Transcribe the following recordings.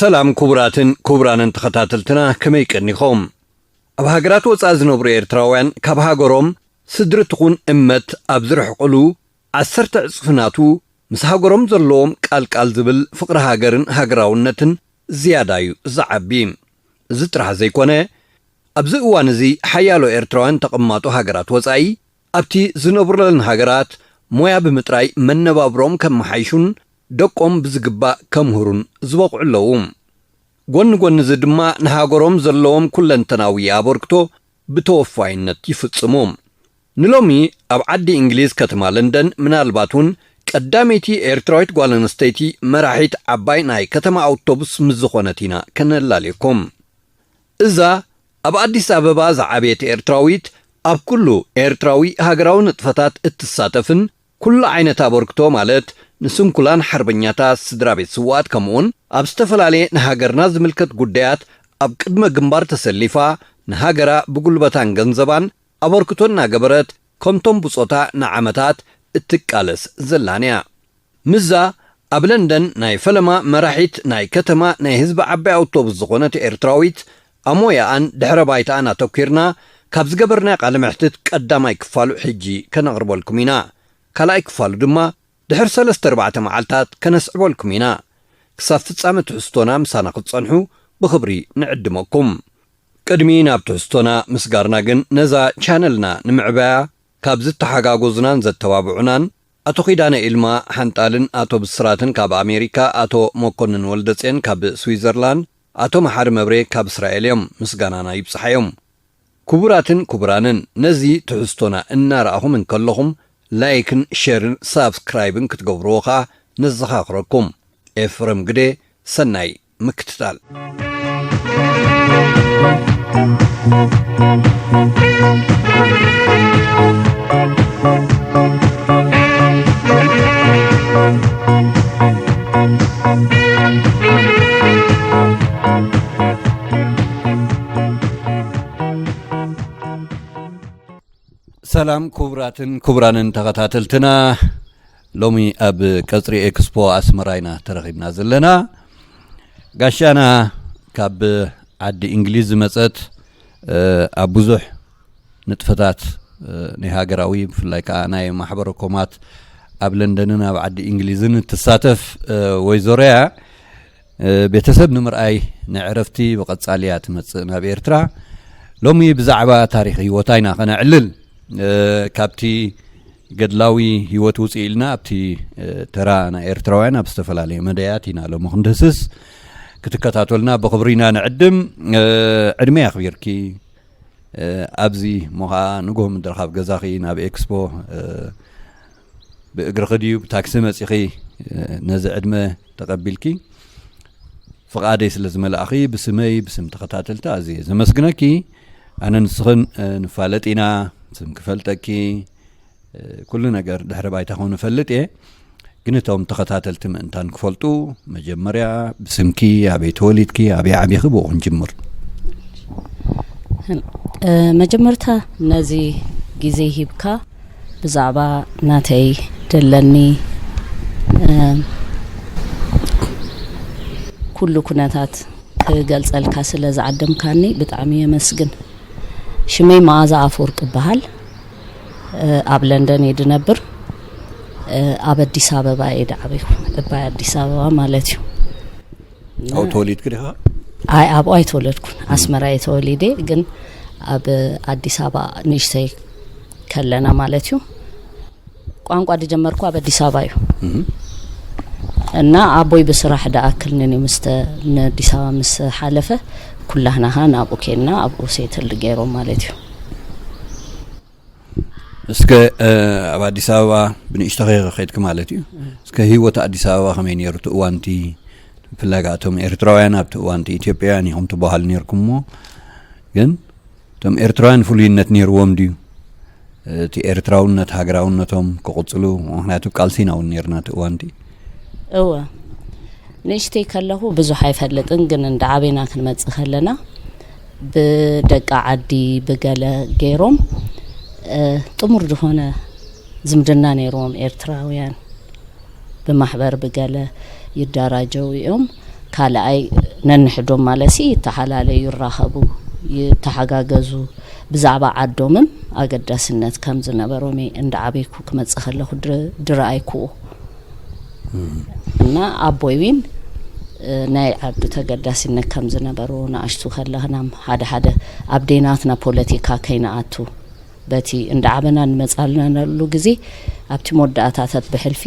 ሰላም ክቡራትን ክቡራንን ተኸታተልትና፣ ከመይ ቀኒኹም? ኣብ ሃገራት ወጻኢ ዝነብሩ ኤርትራውያን ካብ ሃገሮም ስድሪ ትኹን እመት ኣብ ዝርሕቕሉ ዓሰርተ ዕጽፊ ናቱ ምስ ሃገሮም ዘለዎም ቃልቃል ዝብል ፍቕሪ ሃገርን ሃገራውነትን ዝያዳ እዩ ዝዓቢ። እዚ ጥራሕ ዘይኮነ፣ ኣብዚ እዋን እዚ ሓያሎ ኤርትራውያን ተቐማጦ ሃገራት ወጻኢ ኣብቲ ዝነብሩለን ሃገራት ሞያ ብምጥራይ መነባብሮም ከመሓይሹን ደቆም ብዝግባእ ከምህሩን ዝበቕዑ ኣለዉ። ጎኒ ጎኒ እዚ ድማ ንሃገሮም ዘለዎም ኩለንተናዊ ኣበርክቶ ብተወፋይነት ይፍጽሙ። ንሎሚ ኣብ ዓዲ እንግሊዝ ከተማ ለንደን ምናልባት እውን ቀዳመይቲ ኤርትራዊት ጓል ኣንስተይቲ መራሒት ዓባይ ናይ ከተማ ኣውቶቡስ ምስ ዝኾነት ኢና ከነላልየኩም። እዛ ኣብ ኣዲስ ኣበባ ዝዓበየት ኤርትራዊት ኣብ ኩሉ ኤርትራዊ ሃገራዊ ንጥፈታት እትሳተፍን ኩሉ ዓይነት ኣበርክቶ ማለት ንስንኩላን ሓርበኛታት፣ ስድራ ቤት ስውኣት ከምኡውን ኣብ ዝተፈላለየ ንሃገርና ዝምልከት ጉዳያት ኣብ ቅድመ ግንባር ተሰሊፋ ንሃገራ ብጉልበታን ገንዘባን ኣበርክቶ እናገበረት ከምቶም ብጾታ ንዓመታት እትቃለስ ዘላን እያ። ምዛ ኣብ ለንደን ናይ ፈለማ መራሒት ናይ ከተማ ናይ ህዝቢ ዓባይ ኣውቶቡስ ዝኾነት ኤርትራዊት ኣሞያኣን ድሕረ ባይታኣን ኣተኲርና ካብ ዝገበርናዮ ቃለ መሕትት ቀዳማይ ክፋሉ ሕጂ ከነቕርበልኩም ኢና። ካልኣይ ክፋሉ ድማ ድሕሪ ሰለስተ ኣርባዕተ መዓልታት ከነስዕበልኩም ኢና። ክሳብ ፍጻመ ትሕዝቶና ምሳና ክትጸንሑ ብኽብሪ ንዕድመኩም። ቅድሚ ናብ ትሕዝቶና ምስጋርና ግን ነዛ ቻነልና ንምዕባያ ካብ ዝተሓጋገዙናን ዘተባብዑናን ኣቶ ኪዳነ ኢልማ ሓንጣልን ኣቶ ብስራትን ካብ ኣሜሪካ፣ ኣቶ መኮንን ወልደጼን ካብ ስዊዘርላንድ፣ ኣቶ መሓሪ መብሬ ካብ እስራኤል እዮም። ምስጋናና ይብጽሓዮም። ክቡራትን ክቡራንን፣ ነዚ ትሕዝቶና እናረኣኹም እንከለኹም ላይክን ሼርን ሳብስክራይብን ክትገብርዎ ኸኣ ነዘኻኽረኩም። ኤፍረም ግደ፣ ሰናይ ምክትታል። ሰላም ክቡራትን ክቡራንን ተኸታተልትና፣ ሎሚ ኣብ ቀጽሪ ኤክስፖ ኣስመራ ኢና ተረኺብና ዘለና። ጋሻና ካብ ዓዲ እንግሊዝ ዝመጸት፣ እ፣ ኣብ ብዙሕ ንጥፈታት፣ እ፣ ናይ ሃገራዊ፣ ብፍላይ ከኣ ናይ ማሕበረ ኮማት ኣብ ለንደንን ኣብ ዓዲ እንግሊዝን እትሳተፍ፣ እ፣ ወይዘሮ እያ። እ፣ ቤተሰብ ንምርኣይ ንዕረፍቲ ብቐጻሊ እያ ትመጽእ ናብ ኤርትራ። ሎሚ ብዛዕባ ታሪኽ ህይወታ ኢና ከነዕልል። እ፣ ካብቲ ገድላዊ ህይወት ውጽእ ኢልና ኣብቲ፣ እ፣ ተራ ናይ ኤርትራውያን ኣብ ዝተፈላለየ መዳያት ኢና ሎሚ ክንድህስስ። ክትከታተሉና ብኽብሪ ኢና ንዕድም። እ፣ ዕድመ የኽቢርኪ፣ እ፣ ኣብዚ እሞ ኸኣ ንግሆ ምድሪ ካብ ገዛኺ ናብ ኤክስፖ፣ እ፣ ብእግርኺ ድዩ ብታክሲ መጺኺ፣ እ፣ ነዚ ዕድመ ተቐቢልኪ ፍቓደይ ስለ ዝመላእኺ ብስመይ ብስም ተኸታተልቲ ኣዝየ ዘመስግነኪ። ኣነ ንስኽን፣ እ፣ ንፋለጥ ኢና፣ ስም ክፈልጠኪ፣ እ፣ ኩሉ ነገር ድሕሪ ባይታኹም እፈልጥ እየ። ግን እቶም ተኸታተልቲ ምእንታን ክፈልጡ መጀመርያ ብስምኪ ኣበይ ተወሊድኪ ኣበይ ዓቢኺ ብኡ ክንጅምር። እ፣ መጀመርታ ነዚ ግዜ ሂብካ ብዛዕባ ናተይ ደለኒ፣ እ፣ ኩሉ ኩነታት ክገልጸልካ ስለ ዝዓደምካኒ ብጣዕሚ የመስግን። ሽመይ መዓዛ ኣፈወርቅ እበሃል። እ፣ ኣብ ለንደን እየ ድነብር። እ፣ ኣብ ኣዲስ ኣበባ እየ ድዓበይኩ። እባይ ኣዲስ ኣበባ ማለት እዩ። ኣብኡ ተወሊድኪ ዲኻ? ኣይ፣ ኣብኡ ኣይተወለድኩን። ኣስመራ እየ ተወሊደ፣ ግን ኣብ ኣዲስ ኣበባ ንእሽተይ ከለና ማለት እዩ። ቋንቋ ድጀመርኩ ኣብ ኣዲስ ኣበባ እዩ። እህ። እና ኣቦይ ብስራሕ ደኣክል ንኒ ምስተ-፣ ንኣዲስ ኣበባ ምስ ሓለፈ፣ ኩላህናኻ ናብኡ ኬድና፣ ኣብኡ ሴትል ገይሮም ማለት እዩ። እስከ፣ እ፣ ኣብ ኣዲስ ኣበባ ብንእሽቶ ከ-፣ ከይድኪ ማለት እዩ። እስከ ህይወት ኣዲስ ኣበባ ከመይ ነይሩ እቲ እዋንቲ? ብፍላይ ከኣ እቶም ኤርትራውያን ኣብቲ እዋንቲ ኢትዮጵያውያን ኢኹም ትበሃሉ ነይርኩም እሞ፣ ግን እቶም ኤርትራውያን ፍሉይነት ነይርዎም ድዩ? እቲ ኤርትራውነት ሃገራውነቶም ክቕጽሉ፣ ምኽንያቱ ቃልሲ ኢና እውን ነይርና እቲ እዋንቲ። እወ። ንእሽተይ ከለኹ ብዙሕ ኣይፈልጥን፣ ግን እንዳ ዓበና ክንመጽእ ከለና ብደቂ ዓዲ ብገለ ገይሮም፣ እ፣ ጥሙር ዝኾነ ዝምድና ነይርዎም ኤርትራውያን። ብማሕበር ብገለ ይደራጀው እዮም። ካልኣይ ነንሕዶም ማለሲ ይተሓላለዩ፣ ይራኸቡ፣ ይተሓጋገዙ። ብዛዕባ ዓዶምም ኣገዳስነት ከም ዝነበሮም እየ እንዳ ዓበይኩ ክመጽእ ከለኹ ድረ-፣ ድረኣይኩዎ። እና ኣቦይ ዊን፣ እ፣ ናይ ዓዱ ተገዳስነት ከም ዝነበሮ ንኣሽቱ ከለኽናም ሓደ ሓደ ኣብ ደይናትና ፖለቲካ ከይንኣቱ በቲ እንዳ ዓበና ንመጻልናሉ ግዜ ኣብቲ መወዳእታታት ብሕልፊ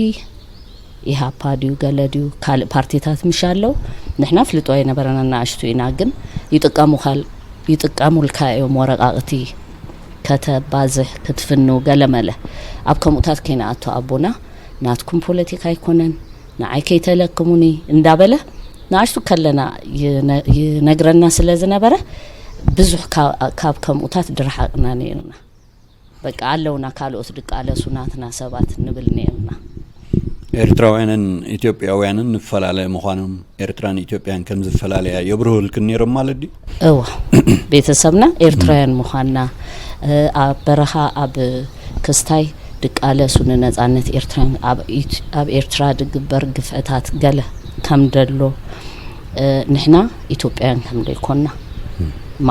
ኢሃፓ ድዩ ገለ ድዩ ካልእ ፓርቲታት ምሽ ኣለዉ፣ ንሕና ፍልጦ ኣይነበረና፣ ንኣሽቱ ኢና፣ ግን ይጥቀሙ ካል-፣ ይጥቀሙልካ እዮም ወረቓቕቲ ከተባዝሕ ክትፍንው ገለ መለ። ኣብ ከምኡታት ከይንኣቱ ኣቦና ናትኩም ፖለቲካ ኣይኮነን፣ ንዓይ ከይተለክሙኒ እንዳበለ ንኣሽቱ ከለና ይነ-፣ ይነግረና ስለ ዝነበረ ብዙሕ ካ-፣ ካብ ከምኡታት ድረሓቕና ነይርና። በቃ ኣለውና ካልኦት ድቃለሱ ናትና ሰባት ንብል ነይርና። ኤርትራውያንን ኢትዮጵያውያንን ንፈላለ ምዃኖም ኤርትራን ኢትዮጵያን ከም ዝፈላለያ የብርሁልክን ነይሮም ማለት ድዩ? እዋ ቤተሰብና ኤርትራውያን ምዃንና፣ እ፣ ኣብ በረኻ ኣብ ክስታይ ድቃለሱ ንነጻነት ኤርትራን ኣብ ኢት-፣ ኣብ ኤርትራ ድግበር ግፍዕታት ገለ ከም ደሎ፣ እ፣ ንሕና ኢትዮጵያውያን ከም ዘይኮንና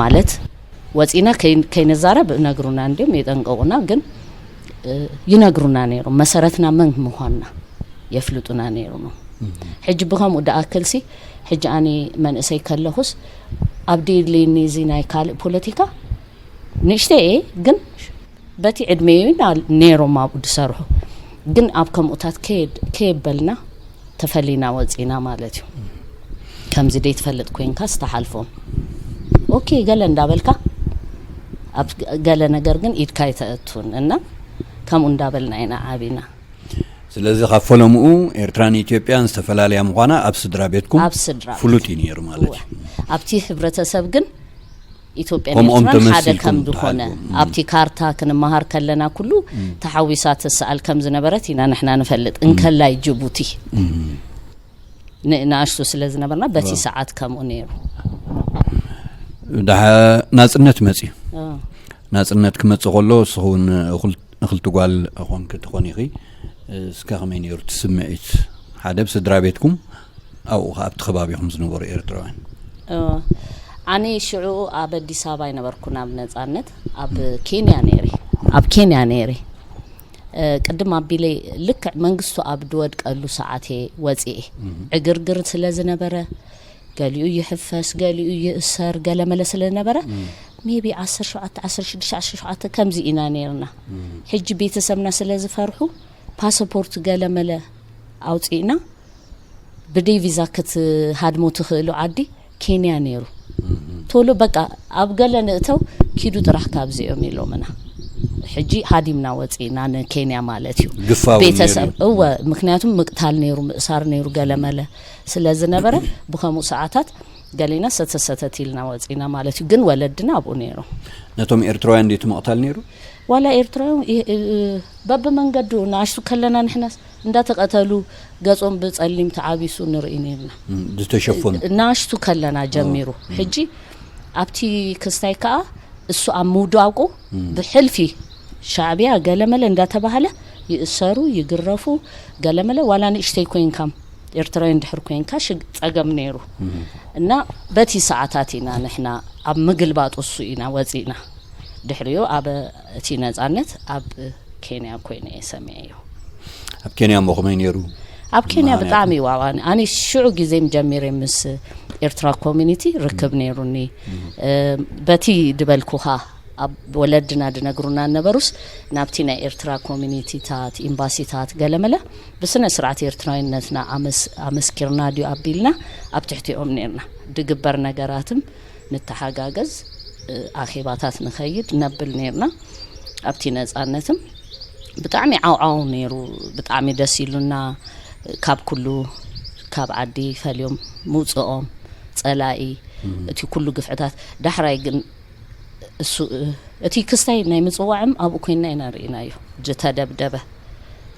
ማለት ወጺና ከይ-፣ ከይንዛረብ እነግሩና እንድዮም የጠንቀቑና፣ ግን፣ እ፣ ይነግሩና ነይሮም። መሰረትና መን ምዃንና የፍልጡና ነይሮም። ሕጂ ብኸምኡ ደኣክልሲ፣ ሕጂ ኣነ መንእሰይ ከለኹስ ኣብ ድልየኒ እዚ ናይ ካልእ ፖለቲካ ንእሽተይ እየ፣ ግን በቲ ዕድመ እዩ ና-፣ ነይሮም ኣብኡ ዝሰርሑ። ግን ኣብ ከምኡታት ከየድ-፣ ከየበልና ተፈሊና ወጺና ማለት እዩ። ከምዚ ደይ ትፈልጥ ኮይንካ ዝተሓልፎም ኦኬ ገለ እንዳበልካ ኣብ ገለ ነገር ግን ኢድካ ኣይተእቱን እና ከምኡ እንዳበልና ኢና ዓቢና። ስለዚ ካብ ፈለምኡ ኤርትራን ኢትዮጵያን ዝተፈላለያ ምዃና ኣብ ስድራ ቤትኩም ኣብ ስድራ ቤት። ፍሉጥ እዩ ነይሩ ማለት እወ። እዩ። ኣብቲ ህብረተሰብ ግን ኢትዮጵያን ከምኦም ኤርትራን ሓደ ተመሲልኩም ከም ዝኾነ ትሓልፉ። እም። ኣብቲ ካርታ ክንመሃር ከለና ኩሉ እም። ተሓዊሳ ትሰኣል ከም ዝነበረት ኢና ንሕና ንፈልጥ። እም። እንከላይ ጅቡቲ እም። ን-፣ ንኣሽቱ ስለ ዝነበርና በቲ እዋ። ሰዓት ከምኡ ነይሩ። ደሓ ናጽነት መጽዩ። እ። ናጽነት ክመጽእ ከሎ ንስኺ እውን እኹል-፣ እኽልቲ ጓል ኾንኪ ትኾኒ ኢኺ። እስከ ከመይ ነይሩ እቲ ስምዒት? ሓደ ብስድራ ቤትኩም፣ ኣብኡ ኸዓ ኣብቲ ከባቢኹም ዝነበሩ ኤርትራውያን? እ፣ ኣነ ሽዑ ኣብ ኣዲስ ኣበባ ኣይነበርኩን ኣብ ነጻነት፣ ኣብ ኬንያ ነይረ። ኣብ ኬንያ ነይረ። እ፣ ቅድም ኣቢለ ልክዕ መንግስቱ ኣብ ዝወድቀሉ ሰዓት እየ ወፂኤ። እም። ዕግርግር ስለ ዝነበረ፣ ገሊኡ ይሕፈስ፣ ገሊኡ ይእሰር፣ ገለመለ ስለ ዝነበረ፣ እም። ሜቢ ዓሰርተ ሸውዓተ፣ ዓሰርተ ሽዱሽተ፣ ዓሰርተ ሸውዓተ ከምዚ ኢና ነይርና። እም። ሕጂ ቤተሰብና ስለ ዝፈርሑ፣ ፓስፖርት ገለመለ ኣውፂእና፣ ብደይ ቪዛ ክትሃድሞ ትኽእሉ ዓዲ ኬንያ ነይሩ። እም። ቶሎ በቃ ኣብ ገለ ንእተው፣ ኪዱ ጥራሕ ካብዚኦም ኢሎምና። ሕጂ ሃዲምና ወፂእና ንኬንያ ማለት እዩ። ግፋ እውን ቤተሰብ፣ ነይሩ እዩ። እወ፣ ምክንያቱም ምቅታል ነይሩ፣ ምእሳር ነይሩ፣ ገለመለ ስለ ዝነበረ፣ ብኸምኡ ሰዓታት ገሌና ሰተት ሰተት ኢልና ወፂእና ማለት እዩ። ግን ወለድና ኣብኡ ነይሮም። ነቶም ኤርትራውያን ድዩ እቲ ምቕታል ነይሩ? ዋላ ኤርትራውያን ይ-፣ እ-፣ በብመንገዱ ንኣሽቱ ከለና ንሕናስ እንዳተቐተሉ ገጾም ብጸሊም ተዓቢሱ ንርኢ ነይርና። እም፣ ዝተሸፈኑ። ንኣሽቱ ከለና ጀሚሩ። እም። ሕጂ ኣብቲ ክስታይ ከኣ እሱ ኣብ ምውዳቑ እም። ብሕልፊ ሻዕብያ ገለመለ እንዳተባህለ ይእሰሩ፣ ይግረፉ፣ ገለመለ ዋላ ንእሽተይ ኮይንካም ኤርትራዊ እንድሕር ኮይንካ ሽግ-፣ ጸገም ነይሩ። እም። እና በቲ ሰዓታት ኢና ንሕና ኣብ ምግልባጥ እሱ ኢና ወጺእና። ድሕሪኡ ኣብ እቲ ነጻነት ኣብ ኬንያ ኮይነ እየ ሰሚዐዮ። ኣብ ኬንያ እሞ ከመይ ነይሩ? ኣብ ኬንያ መሃንያቱ? ብጣዕሚ ዋዋን-፣ ኣነ ሽዑ ግዜም ጀሚረ ምስ ኤርትራ ኮሚኒቲ ርክብ እም። ነይሩኒ። እም። እ፣ በቲ ድበልኩኻ ኣብ ወለድና ድነግሩና ነበሩስ ናብቲ ናይ ኤርትራ ኮሚኒቲታት፣ ኤምባሲታት ገለመለ ብስነ ስርዓት ኤርትራዊነትና ኣመስ-፣ ኣመስኪርና ድዩ ኣቢልና ኣብ ትሕቲኦም ነይርና። ድግበር ነገራትም ንተሓጋገዝ፣ እ፣ ኣኼባታት ንኸይድ ነብል ነይርና። ኣብቲ ነጻነትም ብጣዕሚ ዓውዓው ነይሩ። ብጣዕሚ ደስ ኢሉና። ካብ ኩሉ፣ ካብ ዓዲ ፈልዮም ምውጽኦም ጸላኢ፣ እም። እቲ ኩሉ ግፍዕታት። ዳሕራይ ግን እሱ፣ እ፣ እቲ ክስታይ ናይ ምጽዋዕም ኣብኡ ኮይንና ኢና ርኢናዮ። ዝተደብደበ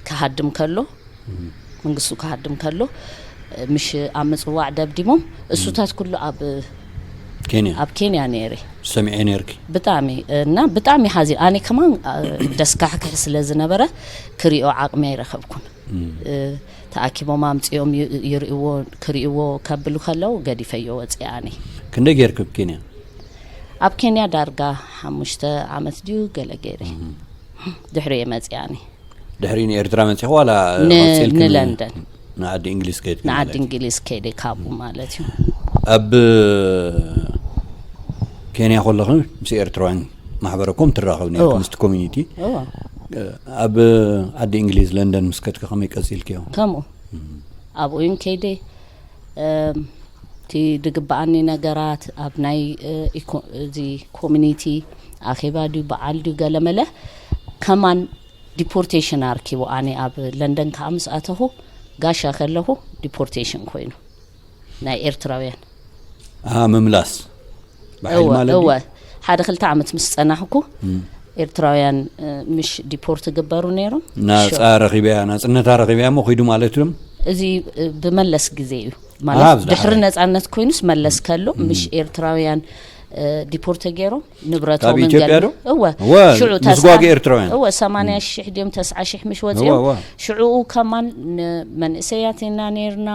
ክሃድም ከሎ፣ እም። መንግስቱ ክሃድም ከሎ፣ እ፣ ምሽ ኣብ ምጽዋዕ ደብዲሞም፣ እሱታት እም። ኩሉ ኣብ ኬንያ ኣብ ኬንያ ነይረ። ሰሚዐ ነርኪ። ብጣዕሚ እና ብጣዕሚ ሓዚ ኣነ ከማን ደስካሕክሕ ስለ ዝነበረ ክሪኦ ዓቕሚ ኣይረኸብኩን። ተኣኪቦም ኣምፅኦም ይርእዎ፣ ክርእዎ ከብሉ ከለው ገዲፈዮ ወፅአ። ኣነ ክንደይ ጌርክ ኣብ ኬንያ? ኣብ ኬንያ ዳርጋ ሓሙሽተ ዓመት ድዩ ገለ ገይረ። ድሕሪ እየ መፅኣ። ኣነ ድሕሪ ንኤርትራ መፂኹ ዋላ ንለንደን ንዓዲ እንግሊዝ ከይድ ንዓዲ እንግሊዝ ከይደ ካብኡ ማለት እዩ። ኣብ ኬንያ ከለኹ ምስ ኤርትራውያን ማሕበረኮም ትራኸብ ነርኩ፣ ምስቲ ኮሚኒቲ። ኣብ ዓዲ እንግሊዝ ለንደን ምስ ከድኪ ከመይ ቀፂልክዮ? ከምኡ ኣብኡ ውን ከይደ እቲ ድግበኣኒ ነገራት ኣብ ናይ እዚ ኮሚኒቲ ኣኼባ ድዩ በዓል ድዩ ገለመለ ከማን ዲፖርቴሽን ኣርኪቡ። ኣነ ኣብ ለንደን ከዓ ምስ ኣተኹ ጋሻ ከለኹ ዲፖርቴሽን ኮይኑ ናይ ኤርትራውያን ምምላስ ብሓይሊ ማለት እወ ሓደ ክልተ ዓመት ምስ ጸናሕኩ ኤርትራውያን ምሽ ዲፖርት ግበሩ ነይሮም። ናፃ ረኺበያ ናፅነታ ረኺበያ እሞ ኺዱ ማለት እዮም። እዚ ብመለስ ግዜ እዩ ማለት ድሕሪ ነፃነት ኮይኑስ መለስ ከሎ ምሽ ኤርትራውያን ዲፖርት ገይሮም ንብረቶም ኢትዮጵያ ዶ እወ ሽዑ ምስጓግ ኤርትራውያን እወ ሰማንያ ሺሕ ድዮም ተስዓ ሺሕ ምሽ ወፂኦም ሽዑኡ ከማን መንእሰያት ኢና ነይርና።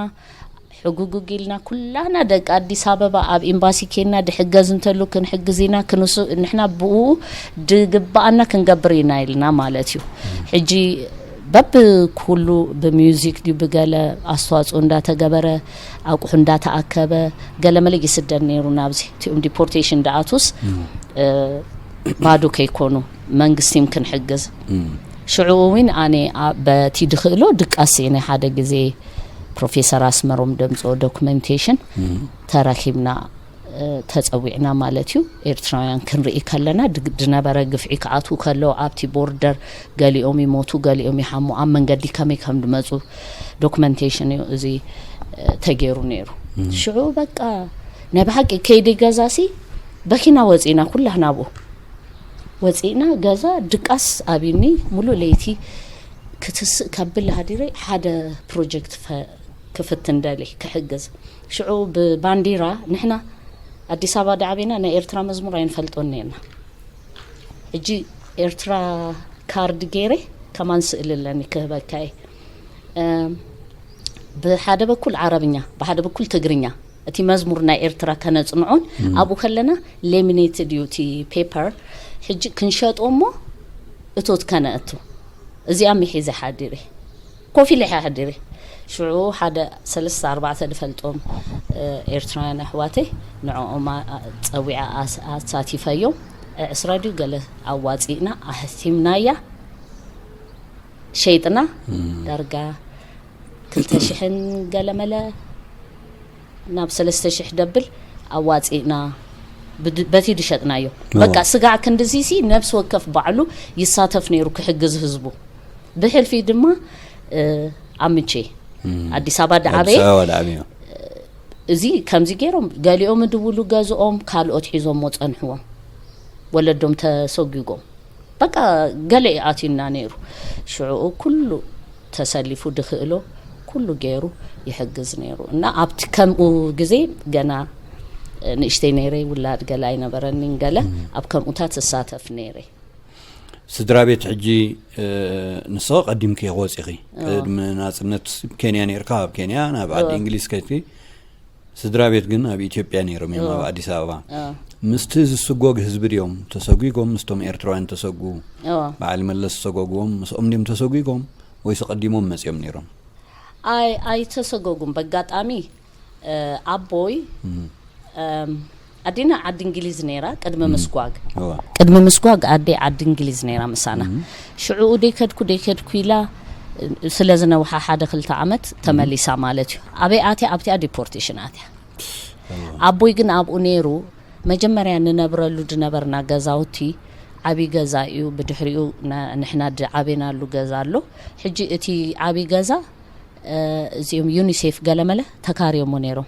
ሕጉጉግ ኢልና ኩላና ደቂ ኣዲስ ኣበባ ኣብ ኤምባሲ ኬንና ድሕገዝ እንተሉ ክንሕግዝ ኢና ክንሱ ንሕና ብኡ ድግበኣና ክንገብር ኢና ኢልና ማለት እዩ። ሕጂ በብ ኩሉ ብሚውዚክ ድዩ ብገለ ኣስተዋፅኦ እንዳተገበረ ኣቁሑ እንዳተኣከበ ገለመለ ይስደድ ነይሩ ናብዚ እቲኦም ዲፖርቴሽን ደኣቱስ ባዶ ከይኮኑ መንግስቲም ክንሕግዝ ሽዑ እውን ኣነ በቲ ድኽእሎ ድቃስ ናይ ሓደ ግዜ ፕሮፌሰር ኣስመሮም ደምፅኦ ዶክመንቴሽን ተረኪብና ተፀዊዕና ማለት እዩ። ኤርትራውያን ክንርኢ ከለና ድነበረ ግፍዒ ክኣትዉ ከለዉ ኣብቲ ቦርደር ገሊኦም ይሞቱ፣ ገሊኦም ይሓሙ፣ ኣብ መንገዲ ከመይ ከም ድመፁ ዶክመንቴሽን እዩ እዚ ተገይሩ ነይሩ። ሽዑ በቃ ናይ ብሓቂ ከይዲ ገዛሲ በኪና ወፂና ኩላህና ብኡ ወፂእና ገዛ ድቃስ ኣብኒ ሙሉእ ለይቲ ክትስእ ከብል ሃዲረ ሓደ ፕሮጀክት ክፍትን ደሊ ክሕግዝ ሽዑ ብባንዲራ ንሕና ኣዲስ ኣበባ ዳዓቤና ናይ ኤርትራ መዝሙር ኣይንፈልጦን ነርና። ሕጂ ኤርትራ ካርድ ገይረ ከማን ስእሊ ኣለኒ ክህበካ እየ። ብሓደ በኩል ዓረብኛ ብሓደ በኩል ትግርኛ እቲ መዝሙር ናይ ኤርትራ ከነጽንዖን ኣብኡ ከለና ሌሚኔትድ እዩ እቲ ፔፐር ሕጂ ክንሸጦ እሞ እቶት ከነእቱ እዚኣ ምሒዘ ሓዲረ ኮፍ ኢለ እየ ሓዲረ ሽዑ ሓደ ሰለስተ ኣርባዕተ ዝፈልጦም ኤርትራውያን ኣሕዋተይ ንዕኦም ጸዊዐ ኣሳቲፈዮም ዕስራ ድዩ ገለ ኣዋጺእና ኣሕቲምናያ ሸይጥና ዳርጋ ክልተ ሽሕን ገለመለ ናብ ሰለስተ ሽሕ ደብል ኣዋፂእና በቲ ድሸጥናዮ በቃ ስጋዕ ክንድዚሲ ነብሲ ወከፍ ባዕሉ ይሳተፍ ነይሩ ክሕግዝ ህዝቡ ብሕልፊ ድማ ኣምቼ ኣዲስ ኣበባ ዳዓበየ እዚ ከምዚ ገይሮም ገሊኦም ድውሉ ገዝኦም ካልኦት ሒዞሞ ፀንሕዎም ወለዶም ተሰጒጎም በቃ ገለ ኣትዩና ነይሩ ሽዑኡ ኩሉ ተሰሊፉ ድኽእሎ ኩሉ ገይሩ ይሕግዝ ነይሩ እና ኣብቲ ከምኡ ግዜ ገና ንእሽተይ ነይረ ውላድ ገለ ኣይነበረኒን ገለ ኣብ ከምኡታት እሳተፍ ነይረ ስድራ ቤት ሕጂ ንስኺ ቀዲምኪ ክወፂኺ ቅድሚ ናፅነት ኬንያ ነርካ ኣብ ኬንያ ናብ ዓዲ እንግሊዝ ከድኪ ስድራ ቤት ግን ኣብ ኢትዮጵያ ነይሮም እዮም ኣብ ኣዲስ ኣበባ ምስቲ ዝስጎግ ህዝቢ ድዮም ተሰጒጎም ምስቶም ኤርትራውያን ተሰጉ በዓል መለስ ዝሰጎግዎም ምስኦም ድዮም ተሰጒጎም ወይስ ቀዲሞም መፅኦም ነይሮም ኣይ ኣይተሰጎጉም በጋጣሚ ኣቦይ ኣዴና ዓዲ እንግሊዝ ነይራ ቅድሚ ምስጓግ ቅድሚ ምስጓግ ኣደይ ዓዲ እንግሊዝ ነይራ ምሳና ሽዑኡ ደይከድኩ ደይከድኩ ኢላ ስለ ዝነውሓ ሓደ ክልተ ዓመት ተመሊሳ ማለት እዩ ኣበይ ኣትያ ኣብቲኣ ዲፖርቴሽን ኣትያ ኣቦይ ግን ኣብኡ ነይሩ መጀመርያ ንነብረሉ ዝነበርና ገዛውቲ ዓብዪ ገዛ እዩ ብድሕሪኡ ንሕና ዓቤናሉ ገዛ ኣሎ ሕጂ እቲ ዓብዪ ገዛ እዚኦም ዩኒሴፍ ገለመለ ተካርዮሞ ነይሮም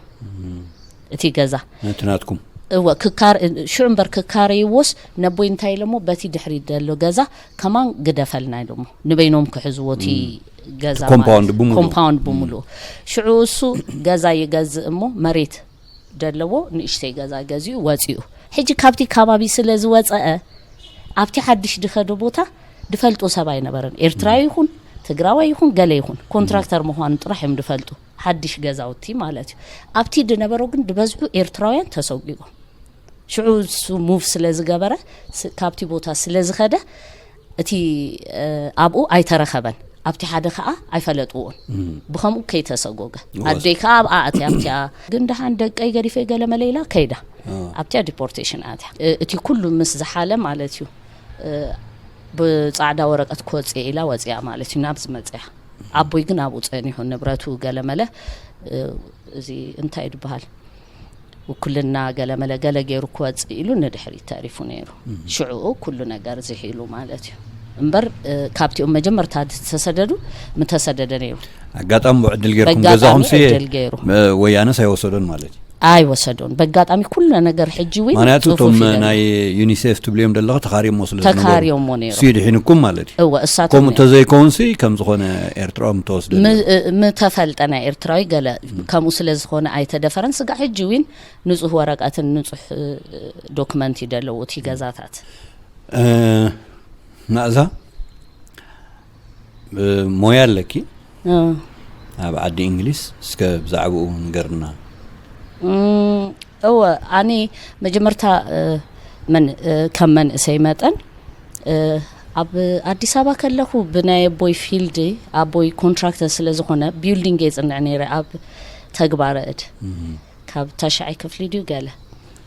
እቲ ገዛ ነቲ ናትኩም እወ ክካር ሽዑ እምበር ክካረይዎስ ነቦይ እንታይ ኢሎሞ በቲ ድሕሪ ዘሎ ገዛ ከማን ግደፈልና ኢሎሞ ንበይኖም ክሕዝዎ እቲ ገዛ ኮምፓውንድ ብምሉኡ ኮምፓውንድ ብምሉኡ ሽዑ እሱ ገዛ ይገዝእ እሞ መሬት ደለዎ ንእሽተይ ገዛ ገዚኡ ወፂኡ። ሕጂ ካብቲ ከባቢ ስለ ዝወፀአ ኣብቲ ሓድሽ ድኸዶ ቦታ ድፈልጦ ሰብ ኣይነበረን። ኤርትራዊ ይኹን ትግራዋይ ይኹን ገለ ይኹን ኮንትራክተር ምዃኑ ጥራሕ እዮም ድፈልጡ፣ ሓድሽ ገዛውቲ ማለት እዩ። ኣብቲ ድነበሮ ግን ድበዝሑ ኤርትራውያን ተሰጒጎም። ሽዑ እሱ ሙቭ ስለ ዝገበረ ስ- ካብቲ ቦታ ስለ ዝኸደ እቲ እ፣ ኣብኡ ኣይተረኸበን። ኣብቲ ሓደ ከዓ ኣይፈለጥዎን። ብኸምኡ ከይተሰጎገ ኣደይ ከዓ ኣብኣ ኣትያ ኣብቲኣ ግን ደሓን ደቀይ ገዲፈ ገለ መለ ኢላ ከይዳ ኣብቲኣ ዲፖርቴሽን ኣትያ። እ፣ እቲ ኩሉ ምስ ዝሓለ ማለት እዩ እ፣ ብፃዕዳ ወረቀት ክወፅእ ኢላ ወፅያ ማለት እዩ ናብዚ መፅያ። ኣቦይ ግን ኣብኡ ፀኒሑ ንብረቱ ገለ መለ እ፣ እዚ እንታይ ድበሃል ውክልና ገለ መለ ገለ ገይሩ ክወፅእ ኢሉ ንድሕሪት ተሪፉ ነይሩ። ሽዕኡ ኩሉ ነገር ዝሒሉ ማለት እዩ። እምበር እ፣ ካብቲኦም መጀመርታ ዝተሰደዱ ምተሰደደ ነይሩ። ኣጋጣሚ ብዕድል ገይርኩም በጋጣሚ ገዛኹም ሲ ዕድል ገይሩ። እ፣ ወያነስ ኣይወሰዶን ማለት እዩ። ኣይወሰዶን። በጋጣሚ ኩሉ ነገር ሕጂ እውን ምክንያቱ ጽፉፍ እቶም እዩ ዘሎ። ናይ ዩኒሴፍ ትብልዮም ዘለኹ ተኻሪዮሞ ስለ ዝነበሩ ተካሪዮሞ ነይሩ። ሲ ድሒንኩም ማለት እዩ። እወ እሳቶም ከምኡ ነይሩ። ተዘይከውን ሲ ከም ዝኾነ ኤርትራኦም ተወስደ ም- እ፣ ምተፈልጠ ናይ ኤርትራዊ ገለ ከምኡ ስለ ዝኾነ ኣይተደፈረን። ስጋ ሕጂ እውን ንጹህ ወረቀትን ንጹህ እ፣ ዶክመንት እዩ ደለዎ እቲ ገዛታት። እ፣ ናእዛ እ፣ ሞያ ኣለኪ እ። ኣብ ዓዲ እንግሊዝ እስከ ብዛዕባኡ ንገርና። እም፣ እወ ኣነ መጀመርታ እ፣ መን እ፣ ከም መንእሰይ መጠን እ፣ ኣብ ኣዲስ ኣበባ ከለኹ ብናይ ኣቦይ ፊልድ ኣቦይ ኮንትራክተር ስለ ዝኾነ ቢልዲንግ የፅንዕ ነይረ ኣብ ተግባረ እድ ካብ ታሽዓይ ክፍሊ ድዩ ገለ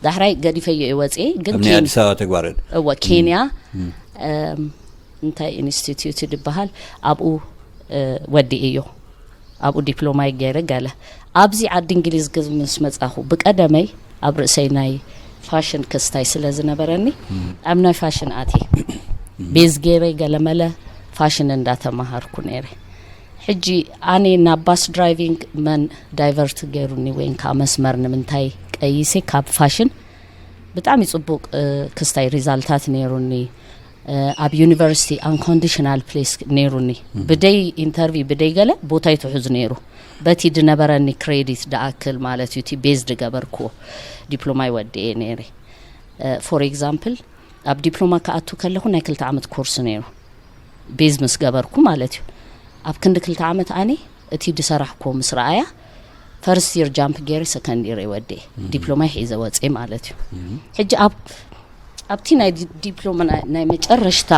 ዳሕራይ ገዲፈዮ እየ ወፅኤ ግን ኣብ ናይ ኬን- ኣዲስ ኣበባ ተግባረ እድ እወ ኬንያ እም፣ እንታይ ኢንስቲትዩት ድበሃል ኣብኡ እ፣ ወዲእዮ ኣብኡ ዲፕሎማይ ገይረ ገለ ኣብዚ ዓዲ እንግሊዝ ግን ምስ መጻኹ ብቀደመይ ኣብ ርእሰይ ናይ ፋሽን ክስታይ ስለ ዝነበረኒ ኣብ ናይ ፋሽን ኣትየ ቤዝ ገይረ ገለመለ ፋሽን እንዳተማሃርኩ ነይረ። ሕጂ ኣነ ናብ ባስ ድራይቪንግ መን ዳይቨርት ገይሩኒ ወይን ከዓ መስመር ንምንታይ ቀይሴ ካብ ፋሽን ብጣዕሚ ጽቡቅ እ፣ ክስታይ ሪዛልታት ነይሩኒ። እ፣ ኣብ ዩኒቨርሲቲ ኣንኮንዲሽናል ፕሌስ ነይሩኒ። ብደይ ኢንተርቪው ብደይ ገለ ቦታይ ትሑዝ ነይሩ። በቲ ድነበረኒ ክሬዲት ድኣክል ማለት እዩ እቲ ቤዝ ድገበርክዎ ዲፕሎማይ ወዲኤ ነይረ። ፎር ኤግዛምፕል ኣብ ዲፕሎማ ክኣቱ ከለኹ ናይ ክልተ ዓመት ኮርስ ነይሩ። ቤዝ ምስ ገበርኩ ማለት እዩ። ኣብ ክንዲ ክልተ ዓመት ኣነ እቲ ድሰራሕኮ ምስ ረኣያ ፈርስት ይር ጃምፕ ገይረ ሰከንድ ይር ወዴ ዲፕሎማ ሒዘ ወፅኤ ማለት እዩ። ሕጂ ኣብ ኣብቲ ናይ ዲ- ዲፕሎማ ናይ- ናይ መጨረሽታ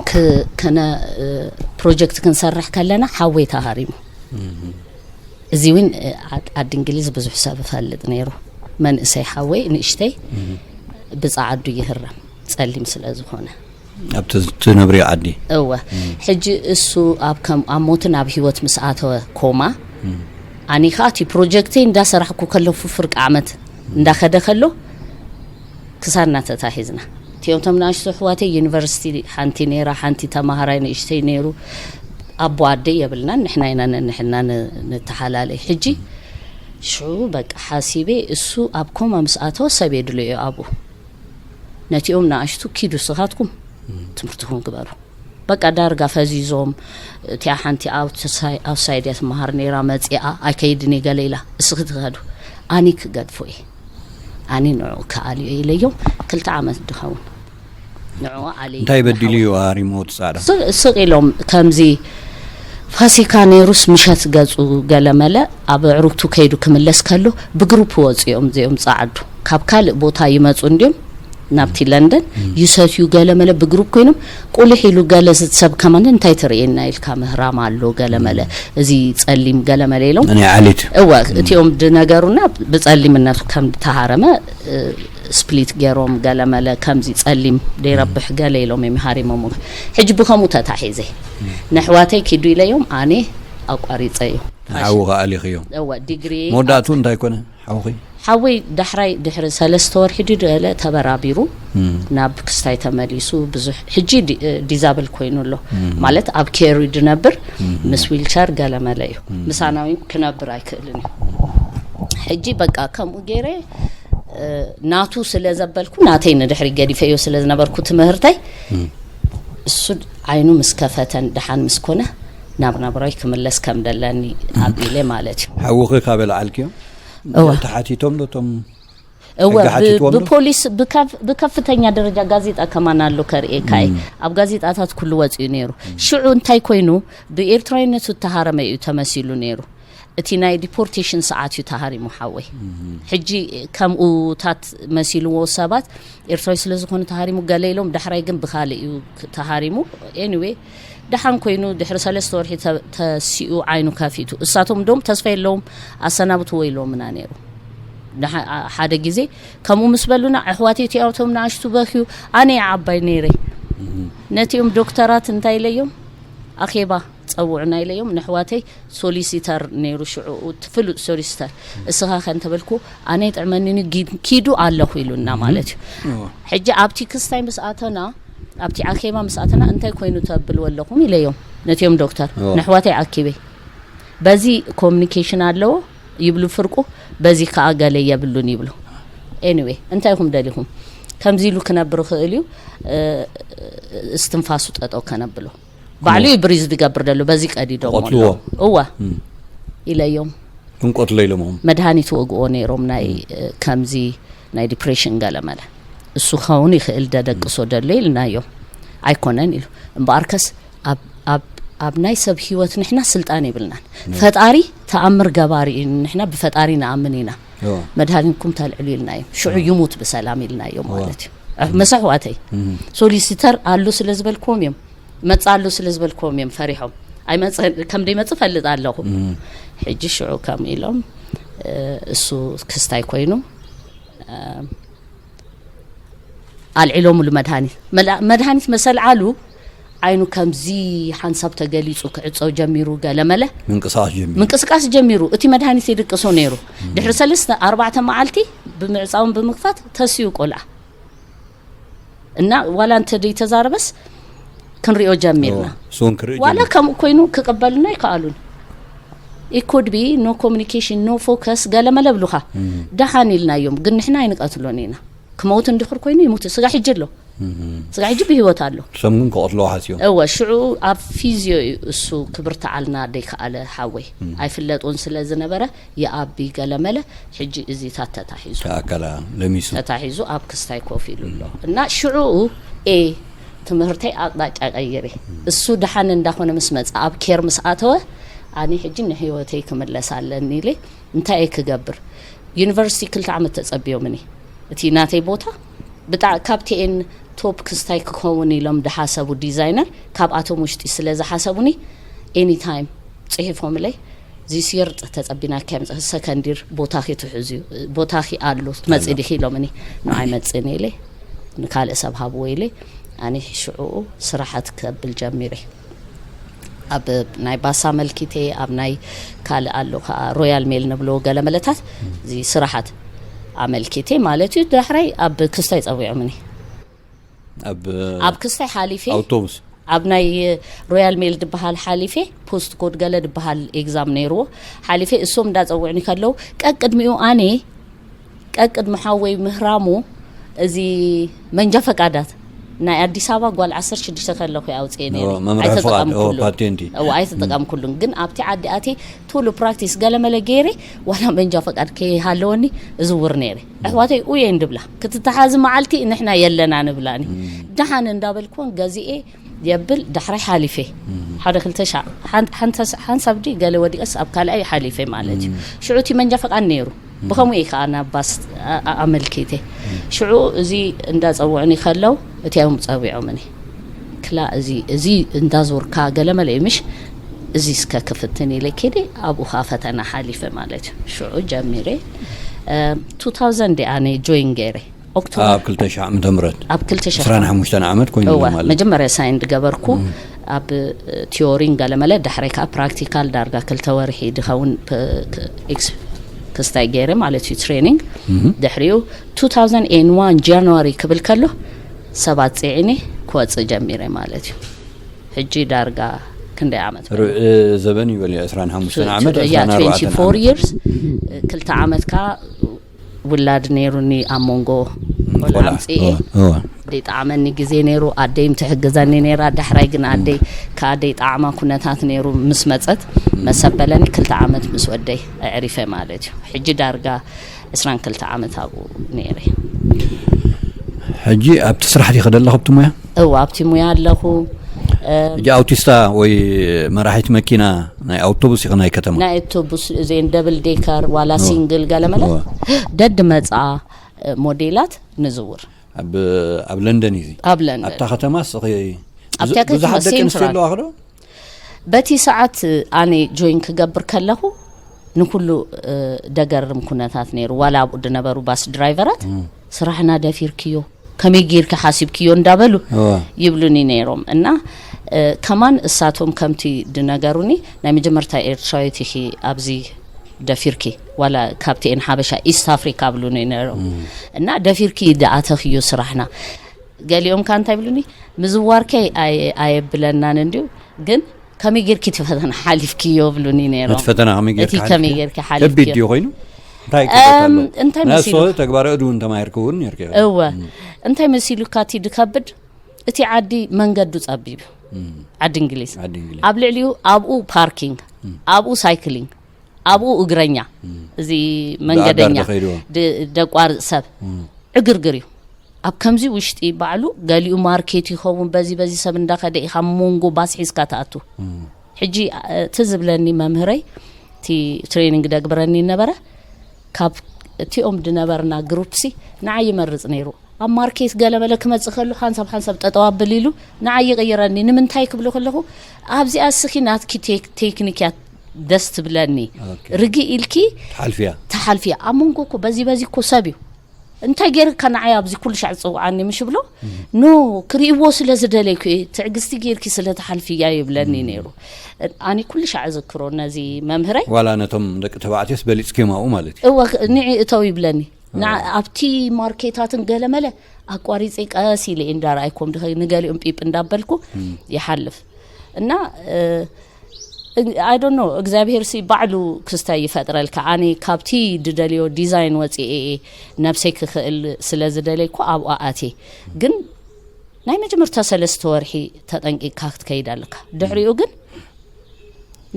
ክ- ከነ እ፣ ፕሮጀክት ክንሰርሕ ከለና ሓወይ ተሃሪሙ። እዚ እውን እ፣ ዓድ- ዓዲ እንግሊዝ ብዙሕ ሰብ እፈልጥ ነይሩ። መንእሰይ ሓወይ ንእሽተይ ብፃዓዱ ይህረም ጸሊም ስለ ዝኾነ ኣብቲ ትነብርዮ ዓዲ እወ ሕጂ እሱ ኣብ ከም ኣብ ሞትን ኣብ ህይወት ምስ ኣተወ ኮማ ኣኒ ከዓ እቲ ፕሮጀክተይ እንዳሰራሕኩ ከለፉ ፍርቂ ዓመት እንዳኸደ ከሎ ክሳድና ተታሒዝና እቲኦም ቶም ንኣሽቱ ኣሕዋተይ ዩኒቨርሲቲ ሓንቲ ነይራ ሓንቲ ተማሃራይ ንእሽተይ ነይሩ ኣቦ ኣደይ የብልናን ንሕና ኢና ነንሕና ን- ንተሓላለይ ሕጂ ሽዑ በቃ ሓሲበ እሱ ኣብ ኮማ ምስ ኣተወ ሰብ የድልዮ ኣብኡ ነቲኦም ንኣሽቱ ኪዱ ስኻትኩም ትምህርትኩም ግበሩ በቃ ዳርጋ ፈዚዞም እቲኣ ሓንቲ ኣውትሳይድ እያ ትመሃር ነይራ መፂኣ ኣይከይድን እየ ገለ ኢላ እስኺ ትኸዱ ኣኒ ክገድፎ እየ ኣኒ ንዑ ክኣልዮ ኢለዮም ክልተ ዓመት ድኸውን ንዑ ኣሊ እንታይ በዲሉ እዩ ሃሪሞ እቲ ፃዕዳ ስቕ ኢሎም ከምዚ ፋሲካ ነይሩስ ምሸት ገፁ ገለመለ ኣብ ኣዕሩግቱ ከይዱ ክምለስ ከሎ ብግሩፕ ወፂኦም እዚኦም ፀዓዱ ካብ ካልእ ቦታ ይመፁ እንዲዮም ናብቲ ለንደን ይሰትዩ ገለመለ ብግሩፕ ኮይኖም ቁልሕ ኢሉ ገለ ሰብ ከማን እንታይ ትርእየና ኢልካ ምህራም ኣሎ ገለመለ እዚ ፀሊም ገለመለ ኢሎም ናይ ዓሊት እወ እቲኦም ድነገሩና ብፀሊምነቱ ከም ተሃረመ ስፕሊት ገይሮም ገለመለ ከምዚ ፀሊም ደይረብሕ ገለ ኢሎም እዮም ሃሪሞም ሕጂ ብከምኡ ተታሒዘ ነሕዋተይ ኪዱ ኢለዮም ኣነ ኣቋሪፀ እዮም ሓዊ ከኣሊኽዮ እወ ዲግሪ መወዳእቱ እንታይ ኮነ ሓውኺ ሓወይ ዳሕራይ ድሕሪ ሰለስተ ወርሒ ድደለ ተበራቢሩ ናብ ክስታይ ተመሊሱ ብዙሕ ሕጂ ዲ- ዲዛብል ኮይኑ ኣሎ ማለት ኣብ ኬሪ ድነብር ምስ ዊልቸር ገለመለ እዩ ምሳናዊ ክነብር ኣይክእልን እዩ ሕጂ በቃ ከምኡ ገይረ እ፣ ናቱ ስለ ዘበልኩ ናተይ ንድሕሪ ገዲፈዮ ስለ ዝነበርኩ ትምህርተይ እሱ ዓይኑ ምስ ከፈተን ደሓን ምስ ኮነ ናብ ናብራይ ክምለስ ከም ደለኒ ኣቢለ ማለት እዩ ሓውኺ ካበይ ለዓልክዮ እወ። ተሓቲቶም ዶ እቶም እወ፣ ሕጊ ብ-፣ ሓቲትዎም ዶ? ብፖሊስ ብከፍ-፣ ብከፍተኛ ደረጃ ጋዜጣ ከማን ኣሎ ከርእየካ እየ። እም። ኣብ ጋዜጣታት ኩሉ ወፂኡ ነይሩ። እም። ሽዑ እንታይ ኮይኑ፣ ብኤርትራዊነቱ እተሃረመ እዩ ተመሲሉ ነይሩ። እቲ ናይ ዲፖርቴሽን ሰዓት እዩ ተሃሪሙ ሓወይ። እም። ሕጂ ከምኡታት መሲልዎ ሰባት ኤርትራዊ ስለ ዝኾኑ ተሃሪሙ ገለ ኢሎም፣ ዳሕራይ ግን ብኻልእ እዩ ክ-፣ ተሃሪሙ። ኤኒዌይ፣ ደሓን ኮይኑ ድሕሪ ሰለስተ ወርሒ ተ-፣ ተሲኡ ዓይኑ ከፊቱ። እሳቶም ዶም ተስፋ የለውም፣ ኣሰናብትዎ ኢሎምና ነይሩ። ንሓ-፣ ኣ-፣ ሓደ ግዜ ከምኡ ምስ በሉና፣ ኣሕዋተይ እቲኣቶም ንኣሽቱ በኽዩ፣ ኣነ እየ ዓባይ ነይረ። እም። ነቲኦም ዶክተራት እንታይ ኢለዮም? ኣኼባ ጸውዑና ኢለዮም። ንኣሕዋተይ ሶሊሲተር ነይሩ ሽዑ፣ እቲ ፍሉጥ ሶሊሲተር። እስኻ ከ እንተበልኩ፣ ኣነ ይጥዕመኒን ጊ-፣ ኪዱ ኣለኹ ኢሉና እም። ማለት እዩ። እዎ። ሕጂ ኣብቲ ክስታይ ምስ ኣተና፣ ኣብቲ ኣኼባ ምስ ኣተና፣ እንታይ ኮይኑ ተብልዎ ኣለኹም ኢለዮም ነቲኦም ዶክተር። እዎ። ንኣሕዋተይ ኣኪበ። በዚ ኮሚኒኬሽን ኣለዎ ይብሉ ፍርቁ፣ በዚ ከኣ ገለ የብሉን ይብሉ። ኤኒዌይ፣ እንታይ ኢኹም ደሊኹም? ከምዚ ኢሉ ክነብር ይኽእል እዩ፣ እ፣ እስትንፋሱ ጠጠው ከነብሎ። ባዕሉ እዩ ብሪዝ ዝገብር ዘሎ፣ በዚ ቀዲዶም ክቐትልዎ። ኣለዉ። እዋ። እም። ኢለዮም። ክንቀትሎ ኢሎምዎም። መድሃኒት ወግኦ ነይሮም፣ ናይ፣ እም። እ፣ ከምዚ ናይ ዲፕሬሽን ገለ መለ። እሱ ክኸውን ይኽእል፣ ደደቅሶ ደሎ ኢልናዮም። ኣይኮነን ኢሉ። እምበኣርከስ ኣብ፣ ኣብ፣ ኣብ ናይ ሰብ ህይወት ንሕና ስልጣን የብልናን። እም። ፈጣሪ ተኣምር ገባሪ እዩ፣ ንሕና ብፈጣሪ ንኣምን ኢና። እዋ። መድሃኒትኩም ተልዕሉ ኢልናዮም። ሽዑ እዋ። ይሙት ብሰላም ኢልናዮም እዋ። ማለት እዩ። እም። ምስ ኣሕዋተይ። እም። ሶሊሲተር ኣሎ ስለ ዝበልክዎም እዮም። መጽእ ኣሎ ስለ ዝበልክዎም እዮም ፈሪሖም። ኣይመጽእ-፣ ከም ደይመጽእ እፈልጥ ኣለኹ። እም። ሕጂ ሽዑ ከምኡ ኢሎም፣ እ፣ እሱ ክስታይ ኮይኑ፣ እ፣ ኣልዒሎምሉ መድሃኒት። መላ-፣ መድሃኒት መሰልዓሉ ዓይኑ ከምዚ ሓንሳብ ተገሊጹ ክዕጸው ጀሚሩ፣ ገለመለ ምንቅስቃስ ጀሚሩ። ምንቅስቃስ ጀሚሩ። እቲ መድሃኒት የድቅሶ ነይሩ። እም። ድሕሪ ሰለስተ ኣርባዕተ መዓልቲ ብምዕጻውን ብምክፋት ተስዩ ቆልዓ። እና ዋላ እንተ ደይተዛረበስ ክንሪኦ ጀሚርና። ኦ፣ እሱ እውን ክርኢ ዋላ ጀሚሩ። ከምኡ ኮይኑ ክቕበሉና ኣይከኣሉን። It could be no communication, no focus፣ ገለ መለ ብሉኻ። እም። ደሓን ኢልናዮም፣ ግን ንሕና ኣይንቀትሎን ኢና። ክመውት እንድሕር ኮይኑ ይሙት፣ ስጋ ሕጂ ኣሎ። እም። ስጋ ሕጂ ብህይወት ኣሎ። ሰም ግን ክቐትልዎ ሓስዮም። እወ፣ ሽዑ ኣብ ፊዝዮ እዩ እሱ ክብርትዓልና ደይከኣለ ሓወይ። እም። ኣይፍለጡን ስለ ዝነበረ፣ ይኣቢ ገለመለ፣ ሕጂ እዚታት ተታሒዙ። ኣካላ ለሚሱ። ተታሒዙ ኣብ ክስታይ ኮፍ ኢሉ ኣሎ። እም። እና ሽዑኡ ኤ ትምህርተይ ኣቕጣጫ ቀይሬ። እም። እሱ ደሓን እንዳኾነ ምስ መጸ፣ ኣብ ኬር ምስ ኣተወ፣ ኣነ ሕጂ ንህይወተይ ክምለስ ኣለኒ ኢለ፣ እንታይ እየ ክገብር? ዩኒቨርሲቲ ክልተ ዓመት ተጸብዮምኒ። እቲ ናተይ ቦታ ብጣ-፣ ካፕቴን ቶፕ ክስታይ ክኸውን ኢሎም ድሓሰቡ ዲዛይነር፣ ካብኣቶም ውሽጢ ስለ ዝሓሰቡኒ፣ ኤኒ ታይም ጽሒፎምለይ፣ "ዚስ ይር ተጸቢናኪ፣ ሰከንድ ይር ቦታኺ ትሕዙ፣ ቦታኺ ኣሎ፣ ትመጺ ኣሎ። ዲኺ?" ኢሎምኒ። "ንዓይ መጽእን" ኢለ፣ "ንካልእ ሰብ ሃብዎ" ኢለ፣ ኣነ ሽዑኡ ስራሓት ከብል ጀሚረ። ኣብ ናይ ባሳ ኣመልኪቴ፣ ኣብ ናይ ካልእ ኣሎ ከኣ ሮያል ሜል ንብሎ ገለ መለታት፣ እዚ ስራሓት ኣመልኪቴ ማለት እዩ። ዳሕራይ ኣብ ክስታይ ጸዊዖምኒ። ኣብ ኣብ ክስታይ ሓሊፌ፣ ኣውቶቡስ። ኣብ ናይ ሮያል ሜል ድበሃል ሓሊፌ፣ ፖስት ኮድ ገለ ድበሃል ኤግዛም ነይርዎ። ሓሊፌ እሶም እንዳጸውዑኒ ከለዉ፣ ቀቅድሚኡ ኣነ፣ ቀቅድሚ ሓወይ ምህራሙ፣ እዚ መንጃ ፈቃዳት ናይ ኣዲስ ኣበባ ጓል ዓሰርተ ሽዱሽተ ከለኹ እየ ኣውፅኤ ነይረ። ኦ፣ መምርሒ ፍቓድ፣ ኦ፣ ኣይተጠቀምኩሉን። ፓቴንቲ። እዎ፣ ኣይተጠቀምኩሉን። ግን ኣብቲ ዓዲ ኣትየ ቶሎ ፕራክቲስ ገለመለ ገይረ፣ ዋላ መንጃ ፈቃድ ከይሃለወኒ እዝውር ነይረ። እሕዋተይ ኡየን ድብላ፣ ክትተሓዚ መዓልቲ ንሕና የለና ንብላኒ። እም። ደሓን እንዳበልኩን ገዚኤ የብል ዳሕራይ ሓሊፈ። እም። ሓደ ክልተ ሻዕ፣ ሓን-፣ ሓንተ-፣ ሓንሳብ ዲ ገለ ወዲቀስ ኣብ ካልኣይ ሓሊፈ ማለት እዩ። እም። ሽዑ እቲ መንጃ ፈቃድ ነይሩ። እም። ብኸምኡ እየ ከዓ ናብ ባስ ኣ-፣ ኣ-፣ ኣመልኪተ። እም። ሽዑ እዚ እንዳጸውዑኒ ከለው እቲኦም ጸዊዖምኒ። ክላ እዚ፣ እዚ እንዳዞርካ ገለ መለ እዩ ምሽ? እዚ እስከ ክፍትን ኢለ ከይደ ኣብኡ ከዓ ፈተና ሓሊፈ ማለት እዩ። ሽዑ ጀሚረ፣ እ፣ ቱ ታውዘንድ እየ ኣነ ጆይን ገይረ። ኦክቶበር። ኣብ ክልተ ሺሕ ዓመተ ምህረት። ኣብ ክልተ ሺሕ። ዕስራን ሓሙሽተን ዓመት ኮይኑ እዋ፣ ማለት። መጀመርያ ሳይን ዝገበርኩ እም። ኣብ ቲዮሪን ገለመለ፣ ዳሕራይ ከዓ ፕራክቲካል ዳርጋ ክልተ ወርሒ ድኸውን ፕ-፣ ክ-፣ ኤክስ-፣ ክስታይ ገይረ ማለት እዩ፣ ትሬኒንግ። እም። ድሕሪኡ ቱ ታውዘንድ ኤንድ ዋን ጃንዋሪ ክብል ከሎ ሰባት ጽዒነ ክወጽእ ጀሚረ ማለት እዩ። ሕጂ ዳርጋ ክንደይ ዓመት? ርብዒ ዘበን እዩ በል፣ ዕስራን ሓሙሽተን ዓመት፣ ያ፣ ዕስራን ኣርባዕተን ትዌንቲ ፎር ዓመት። ይርስ፣ ክልተ ዓመት ከዓ ውላድ ነይሩኒ ኣብ መንጎ ም፣ ቆልዓ ቆልዓ። ኣምፅኤ። እወ፣ እወ። ኣደይ ጣዕመኒ ግዜ ነይሩ፣ ኣደይ ምትሕግዘኒ ነይራ። ዳሕራይ ግን ኣደይ ከኣደይ ጣዕማ ኩነታት ነይሩ ምስ መጸት መሰበለኒ። ክልተ ዓመት ምስ ወደይ ኣዕሪፈ ማለት እዩ። ሕጂ ዳርጋ ዕስራን ክልተ ዓመት ኣብኡ ነይረ። ሕጂ ኣብቲ ስራሕ ዲኸ ደለኹ ኣብቲ ሙያ? እው ኣብቲ ሙያ ኣለኹ። ሕጂ ኣውቲስታ ወይ መራሒት መኪና ናይ ኣውቶቡስ ኢኸ ናይ ከተማ? ናይ ኣውቶቡስ እዚን ደብል ዴከር ዋላ ሲንግል ገለመለ ደድ መጻ ሞዴላት ንዝውር። ኣብ ለንደን እዩ። ኣብ ለንደን ኣብታ ከተማ ስኺ ኣብታ ከተማ ብዙሓት ደቂ ኣንስትዮ ሴንትራል። ኣለዋ ኸዶ? በቲ ሰዓት ኣነ ጆይን ክገብር ከለኹ ንኩሉ ደገርም ኩነታት ነይሩ። ዋላ ኣብኡ ዝነበሩ ባስ ድራይቨራት ስራሕና ደፊርክዮ፣ ከመይ ጌርኪ ሓሲብክዮ እንዳበሉ ይብሉኒ ነይሮም። እና ከማን እሳቶም ከምቲ ድነገሩኒ፣ ናይ መጀመርታ ኤርትራዊት ኢኺ ኣብዚ ደፊርኪ፣ ዋላ ካብቲኤን ሓበሻ ኢስት ኣፍሪካ ብሉኒ ነይሮም። እና ደፊርኪ ደኣተኽዮ ስራሕና። ገሊኦም ከ እንታይ ብሉኒ፣ ምዝዋርከይ ኣየብለናን እንዲዩ፣ ግን ከመይ ጌርኪ እቲ ፈተና ሓሊፍክዮ ብሉኒ ነይሮም። እቲ ፈተና ከመይ ጌርካ እቲ ከመይ ጌርኪ ሓሊፍክዮ? ከቢድ ድዩ ኮይኑ? እንታይ ክገብር ኣሎ? እንታይ ናይ መሲሉ? እሱ ተግባራዊ እውን ተማሂርክ እውን ነርክ። እወ እንታይ መሲሉካ እቲ ድከብድ? እቲ ዓዲ መንገዱ ጸቢብ እዩ። ዓዲ እንግሊዝ ዓዲ እንግሊዝ። ኣብ ልዕሊኡ ኣብኡ ፓርኪንግ፣ ኣብኡ ሳይክሊንግ፣ ኣብኡ እግረኛ፣ እዚ መንገደኛ ተኸይድዎ። ድ- ደቋርጽ ሰብ ዕግርግር እዩ። ኣብ ከምዚ ውሽጢ ባዕሉ ገሊኡ ማርኬት ይኸውን፣ በዚ በዚ ሰብ እንዳኸደ ኢኻ መንጎ ባስ ሒዝካ ትኣቱ። ሕጂ እቲ ዝብለኒ መምህረይ፣ እቲ ትሬኒንግ ደግብረኒ ነበረ፣ ካብ እቲኦም ድነበርና ግሩፕሲ ንዓይ ይመርጽ ነይሩ። ኣብ ማርኬት ገለመለ ክመጽእ ከሉ ሓንሳብ ሓንሳብ ጠጠው ኣብል ኢሉ ንዓይ ይቕይረኒ። ንምንታይ ክብሎ ከለኹ፣ ኣብዚኣ እስኺ ናትኪ ቴክ- ቴክኒክ እያ ደስ ትብለኒ። ኦኬ። ርግእ ኢልኪ ሓልፍያ ተሓልፍያ። ኣብ መንጎ እኮ በዚ በዚ እኮ ሰብ እዩ። እንታይ ጌርካ ንዓይ ኣብዚ ኩሉ ሻዕ ዝጽውዓኒ ምሽ ብሎ? ኖ፣ ክርእይዎ ስለ ዝደለይኩ እየ፣ ትዕግስቲ ጌርኪ ስለ ተሓልፍያ ይብለኒ ነይሩ። ኣነ ኩሉ ሻዕ ዝክሮ ነዚ መምህረይ። ዋላ ነቶም ደቂ ተባዕትዮስ በሊጽክዮም ኣብኡ ማለት እዩ። እወ፣ ንዒ እተው ይብለኒ። ንዓ- ኣብቲ ማርኬታትን ገለመለ ኣቋሪጸ ቀስ ኢለ እየ እንዳረኣይኩም ድኸ ንገሊኦም ጲፕ እንዳበልኩ ይሓልፍ። እና I don't know፣ እግዚኣብሄር ሲ ባዕሉ ክስታይ ይፈጥረልካ። ኣነ ካብቲ ድደልዮ ዲዛይን ወፂኤ እየ ነብሰይ ክኽእል ስለ ዝደለይኩ ኣብኡ ኣትየ። ግን ናይ መጀመርታ ሰለስተ ወርሒ ተጠንቂቅካ ክትከይድ ኣለካ። ድሕሪኡ ግን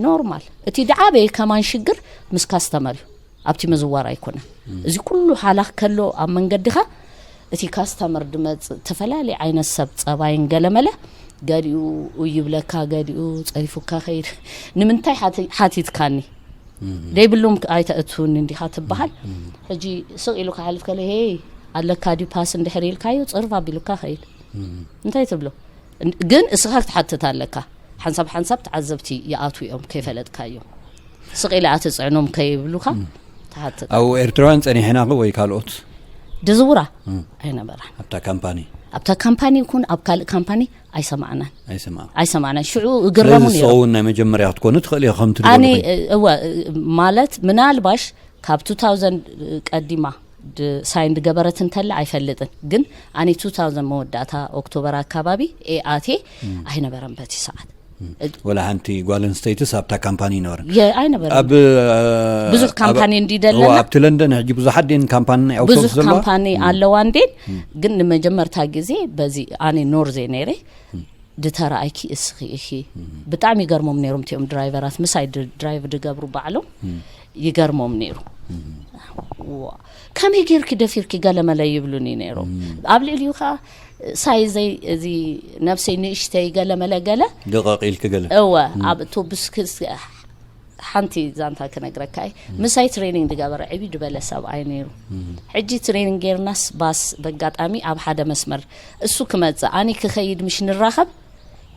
ኖርማል። እቲ ድዓበየ ከማን ሽግር ምስ ካስተመር እዩ፣ ኣብቲ ምዝዋር ኣይኮነን። እዚ ኩሉ ሃላኽ ከሎ ኣብ መንገድኻ እቲ ካስተመር ድመጽእ፣ ተፈላለየ ዓይነት ሰብ ጸባይን ገለመለ፣ ገሊኡ ይብለካ፣ ገሊኡ ጸሪፉካ ከይድ። ንምንታይ ሓቲ- ሓቲትካኒ? ዘይብሎም ኣይተእትውኒ እንዲኻ ትበሃል። ሕጂ ስቕ ኢሉ ክሓልፍ ከለ፣ ሄይ ኣለካ ድዩ ፓስ እንድሕር ኢልካዮ፣ ጽርፍ ኣቢሉካ ከይድ። እንታይ ትብሎ? ግን እስኻ ክትሓትት ኣለካ። ሓንሳብ ሓንሳብ ተዓዘብቲ ይኣትዉ እዮም ከይፈለጥካዮም። ስቕ ኢለ ኣትጽዕኖም ከይብሉኻ ትሓትት። ኣብ ኤርትራውያን ጸኒሕና ኸ ወይ ካልኦት? ድዝውራ ኣይነበራን። ኣብታ ካምፓኒ ኣብታ ካምፓኒ ይኹን ኣብ ካልእ ካምፓኒ ኣይሰማዕናን። ኣይሰማዕ። ኣይሰማዕናን። ሽዑ እግረሙ ስለዚ ነይሩ። ሰውን ናይ መጀመርያ ክትኮኑ ትኽእል ኢኻ ከምቲ ኣነ ዝበልኩ። እወ ማለት ምናልባሽ ካብ two thousand ቀዲማ ሳይን ድገበረት እንተላ ኣይፈልጥን፣ ግን ኣነ two thousand መወዳእታ ኦክቶበር ኣካባቢ ኤኣቴ ኣይነበረን በቲ ሰዓት። ወላ ሓንቲ ጓል ኣንስተይትስ ኣብታ ካምፓኒ ይነበረን የ- ኣይነበረን። ኣብ ብዙሕ ካምፓኒ እንዲ ደለና ኣብቲ ለንደን ሕጂ ብዙሓት ደን ካምፓኒ ናይ ኣውቶቡስ ብዙሕ ዘለዋ ካምፓኒ ኣለዋ እንዴን፣ ግን ንመጀመርታ ግዜ በዚ ኣነ ኖርዜ ነይረ ድተረኣይኪ እስኺ ኢኺ። ብጣዕሚ ይገርሞም ነይሮም እቲኦም ድራይቨራት፣ ምሳይ ድ- ድራይቭ ድገብሩ ባዕሎም ይገርሞም ነይሩ። ዋ፣ ከመይ ጌርኪ ደፊርኪ ገለመለ ይብሉኒ ነይሮም። ኣብ ልዕሊኡ ከዓ ሳይዘይ እዚ ነብሰይ ንእሽተይ ገለመለ ገለ ደቐቕ ኢልክ ገለ እወ ኣብ ኣውቶቡስ ክስ ሓንቲ ዛንታ ክነግረካ እየ። ምሳይ ትሬኒንግ ድገበረ ዕብይ ድበለ ሰብኣይ ነይሩ። ሕጂ ትሬኒንግ ጌርናስ ባስ በጋጣሚ ኣብ ሓደ መስመር እሱ ክመጽእ ኣነ ክኸይድ ምሽ ንራኸብ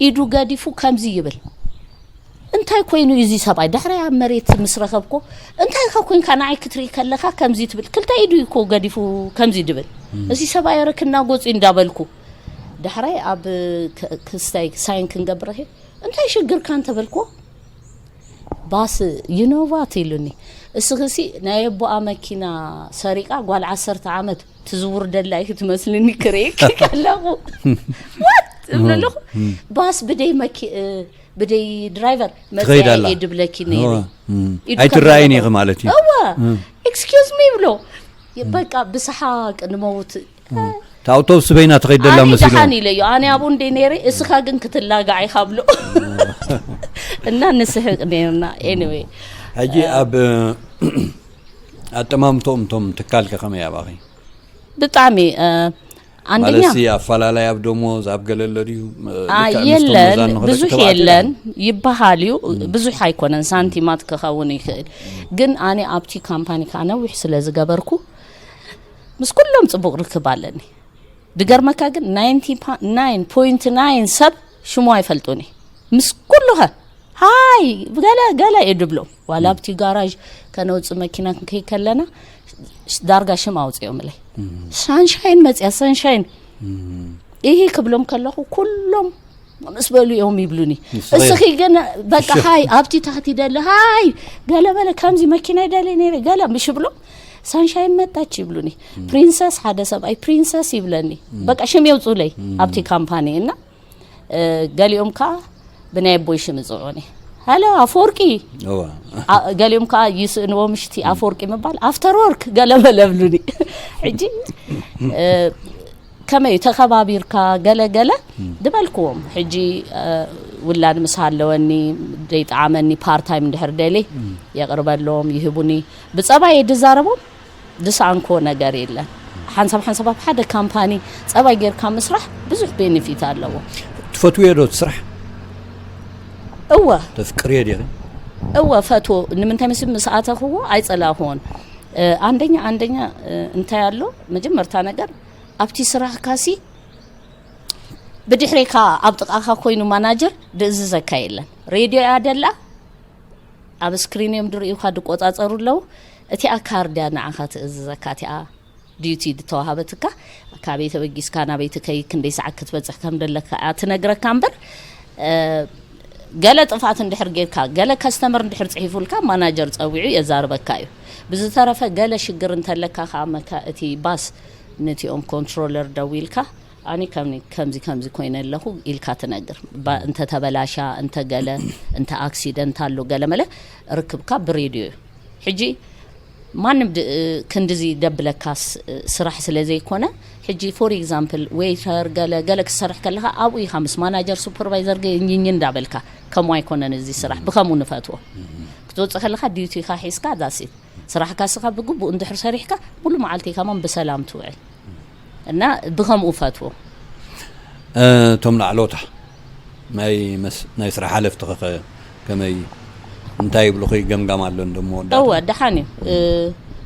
ኢዱ ገዲፉ ከምዚ ይብል፣ እንታይ ኮይኑ እዩ እዚ ሰብኣይ? ዳሕራይ ኣብ መሬት ምስ ረኸብኮ እንታይ ኢኻ ኮንካ ንዓይ ክትርኢ ከለኻ ከምዚ ትብል? ክልተ ኢዱ እዩ እኮ ገዲፉ ከምዚ ድብል። እዚ ሰብኣይ ረ ክናጎጽ እዩ እንዳበልኩ ዳሕራይ ኣብ ክ- ክስታይ ሳይን ክንገብር ኸ እንታይ ሽግርካ እንተበልኮ ባስ ይኖቫት ኢሉኒ። እስኺሲ ናይ ኣቦኣ መኪና ሰሪቃ ጓል ዓሰርተ ዓመት ትዝውር ደላ ኢኺ ትመስልኒ ክርእየኪ ከለኹ ዋት እብለለኹ። ባስ ብደይ መኪ ብደይ ድራይቨር ትኸይድ ኣላ። መፅያ ድብለኪ ነይሩ። እዋ፣ እም። ኢዱ ኣይትረኣይን ከብለኹ። ኢኺ ማለት እዩ። እዋ ኤክስኪውዝ ሚ ይብሎ። በቃ ብስሓቅ ንመውት እታ ኣውቶቡስ በይና ትኸይድ ደላ ኣነ መሲሉ። ደሓን ኢለዮ፣ ኣነ ኣብኡ እንደ ነይረ እስኻ ግን ክትላጋዕ ኢኻ ብሎ እና ንስሕቅ ነርና። Anyway ሕጂ ኣብ ኣጠማምቶኦም እቶም ትካልከ ከመይ ኣባኺ? ብጣዕሚ እ፣ አንደኛ ማለት ኣፈላላይ ኣብ ደሞዝ ኣብ ገለ ኣሎ ድዩ? እ፣ አ- ልክዕ ምስቶም የለን መዛኑ ብዙሕ ክትክብ ኣትዩ የለን ይበሃል እዩ። ብዙሕ ኣይኮነን፣ ሳንቲማት ክኸውን ይኽእል። ግን ኣነ ኣብቲ ካምፓኒ ከዓ ነዊሕ ስለ ዝገበርኩ ምስ ኩሎም ፅቡቅ ርክብ ኣለኒ። ድገርመካ ግን ናይንቲ ፓ- ናይን ፖይንት ናይን ሰብ ሽሙ ኣይፈልጡኒ። ምስ ኩሉኸ ሃይ ገለ ገለ እየ ድብሎም። ዋላ ኣብቲ ጋራዥ ከነውፅእ መኪና ክንከይ ከለና ዳርጋ ሽም ኣውፅኦምለይ። ሳንሻይን መፅያ ሳንሻይን ይሂ ክብሎም ከለኹ ኩሎም ምስ በሉ እዮም ይብሉኒ። ንስኺ- እስኺ ግን በቃ ሃይ ኣብቲ ታሕቲ ደለ ሃይ ገለ በለ ከምዚ መኪና ይደለ ነይረ ገለ ምሽ ብሎ ሳንሻይን መጣች ይብሉኒ። ፕሪንሰስ ሓደ ሰብኣይ ፕሪንሰስ ይብለኒ። በቃ ሽም የውፁለይ ኣብቲ ካምፓኒ እና እ፣ ገሊኦም ከዓ ብናይ ኣቦይ ሽም ይፅውዑኒ። ሃሎ ኣፈወርቂ እዋ ኣ- ገሊኦም ከዓ ይስእንዎም ሽቲ ኣፈወርቂ ምባል ኣፍተር ወርክ ገለ በለ ብሉኒ። ሕጂ እ፣ ከመይ ተኸባቢርካ ገለ ገለ ዝበልክዎም። ሕጂ እ፣ ውላድ ምስ ሃለወኒ ዘይጠዓመኒ ፓርታይም እንድሕር ደልየ የቕርበሎም ይህቡኒ። ብፀባይ ድዛረቦም ድስኣንኮ ነገር የለን። ሓንሳብ ሓንሳብ ኣብ ሓደ ካምፓኒ ፀባይ ጌርካ ምስራሕ ብዙሕ ቤኔፊት ኣለዎ። ትፈትውዮ ዶ እቲ ስራሕ? እወ ተፍቅርዮ ዲኺ? እወ ፈትዎ። ንምንታይ ምስ ምስ ኣተኽዎ ኣይፀላእኽዎን። እ፣ ኣንደኛ ኣንደኛ እ፣ እንታይ ኣሎ መጀመርታ ነገር ኣብቲ ስራሕካሲ ብድሕሬካ ኣብ ጥቓኻ ኮይኑ ማናጀር ድእዝዘካ የለን። ሬድዮ እያ ደላ ኣብ ስክሪን እዮም ድርእዩካ ድቆፃፀሩ ኣለዉ። እቲኣ ካርድ እያ ንዓኻ ትእዝዘካ እቲኣ ዲዩቲ ዝተዋሃበትካ ካበይ ተበጊስካ ናበይ ትከይ ክንደይ ሰዓት ክትበፅሕ ከም ደለካ እያ ትነግረካ እምበር እ፣ ገለ ጥፍኣት እንድሕር ጌርካ ገለ ከስተመር እንድሕር ፅሒፉልካ ማናጀር ፀዊዑ የዛርበካ እዩ። ብዝተረፈ ገለ ሽግር እንተለካ ከዓ መካ እቲ ባስ ነቲኦም ኮንትሮለር ደዊልካ ኣነ ከም ከምዚ ከምዚ ኮይነ ኣለኹ ኢልካ ትነግር። ባ- እንተተበላሻ እንተገለ እንተ ኣክሲደንት ኣሎ ገለ መለ ርክብካ ብሬድዮ እዩ። ሕጂ ማንም ድ- ክንድዚ ደብለካ ስ- ስራሕ ስለ ዘይኮነ ሕጂ ፎር ኤግዛምፕል ዌይተር ገለ ገለ ክትሰርሕ ከለካ ኣብኡ ኢኻ ምስ ማናጀር ሱፐርቫይዘር ገ- ኝኝ እንዳበልካ ከምኡ ኣይኮነን እዚ ስራሕ ብከምኡ ንፈትዎ ክትወፅእ ከለካ ዲዩቲካ ሒዝካ ዳሴት ስራሕካ ስኻ ብግቡእ እንድሕር ሰሪሕካ ሙሉ መዓልቲ ከማን ብሰላም ትውዕል እና ብከምኡ ፈትዎ እ፣ እቶም ላዕሎታ ናይ መስ- ናይ ስራሕ ሓለፍቲ ከ ከመይ እንታይ ይብሉኺ? ገምጋም ኣሎ እንዶ መወዳእታ? እወ ደሓን እዩ እ፣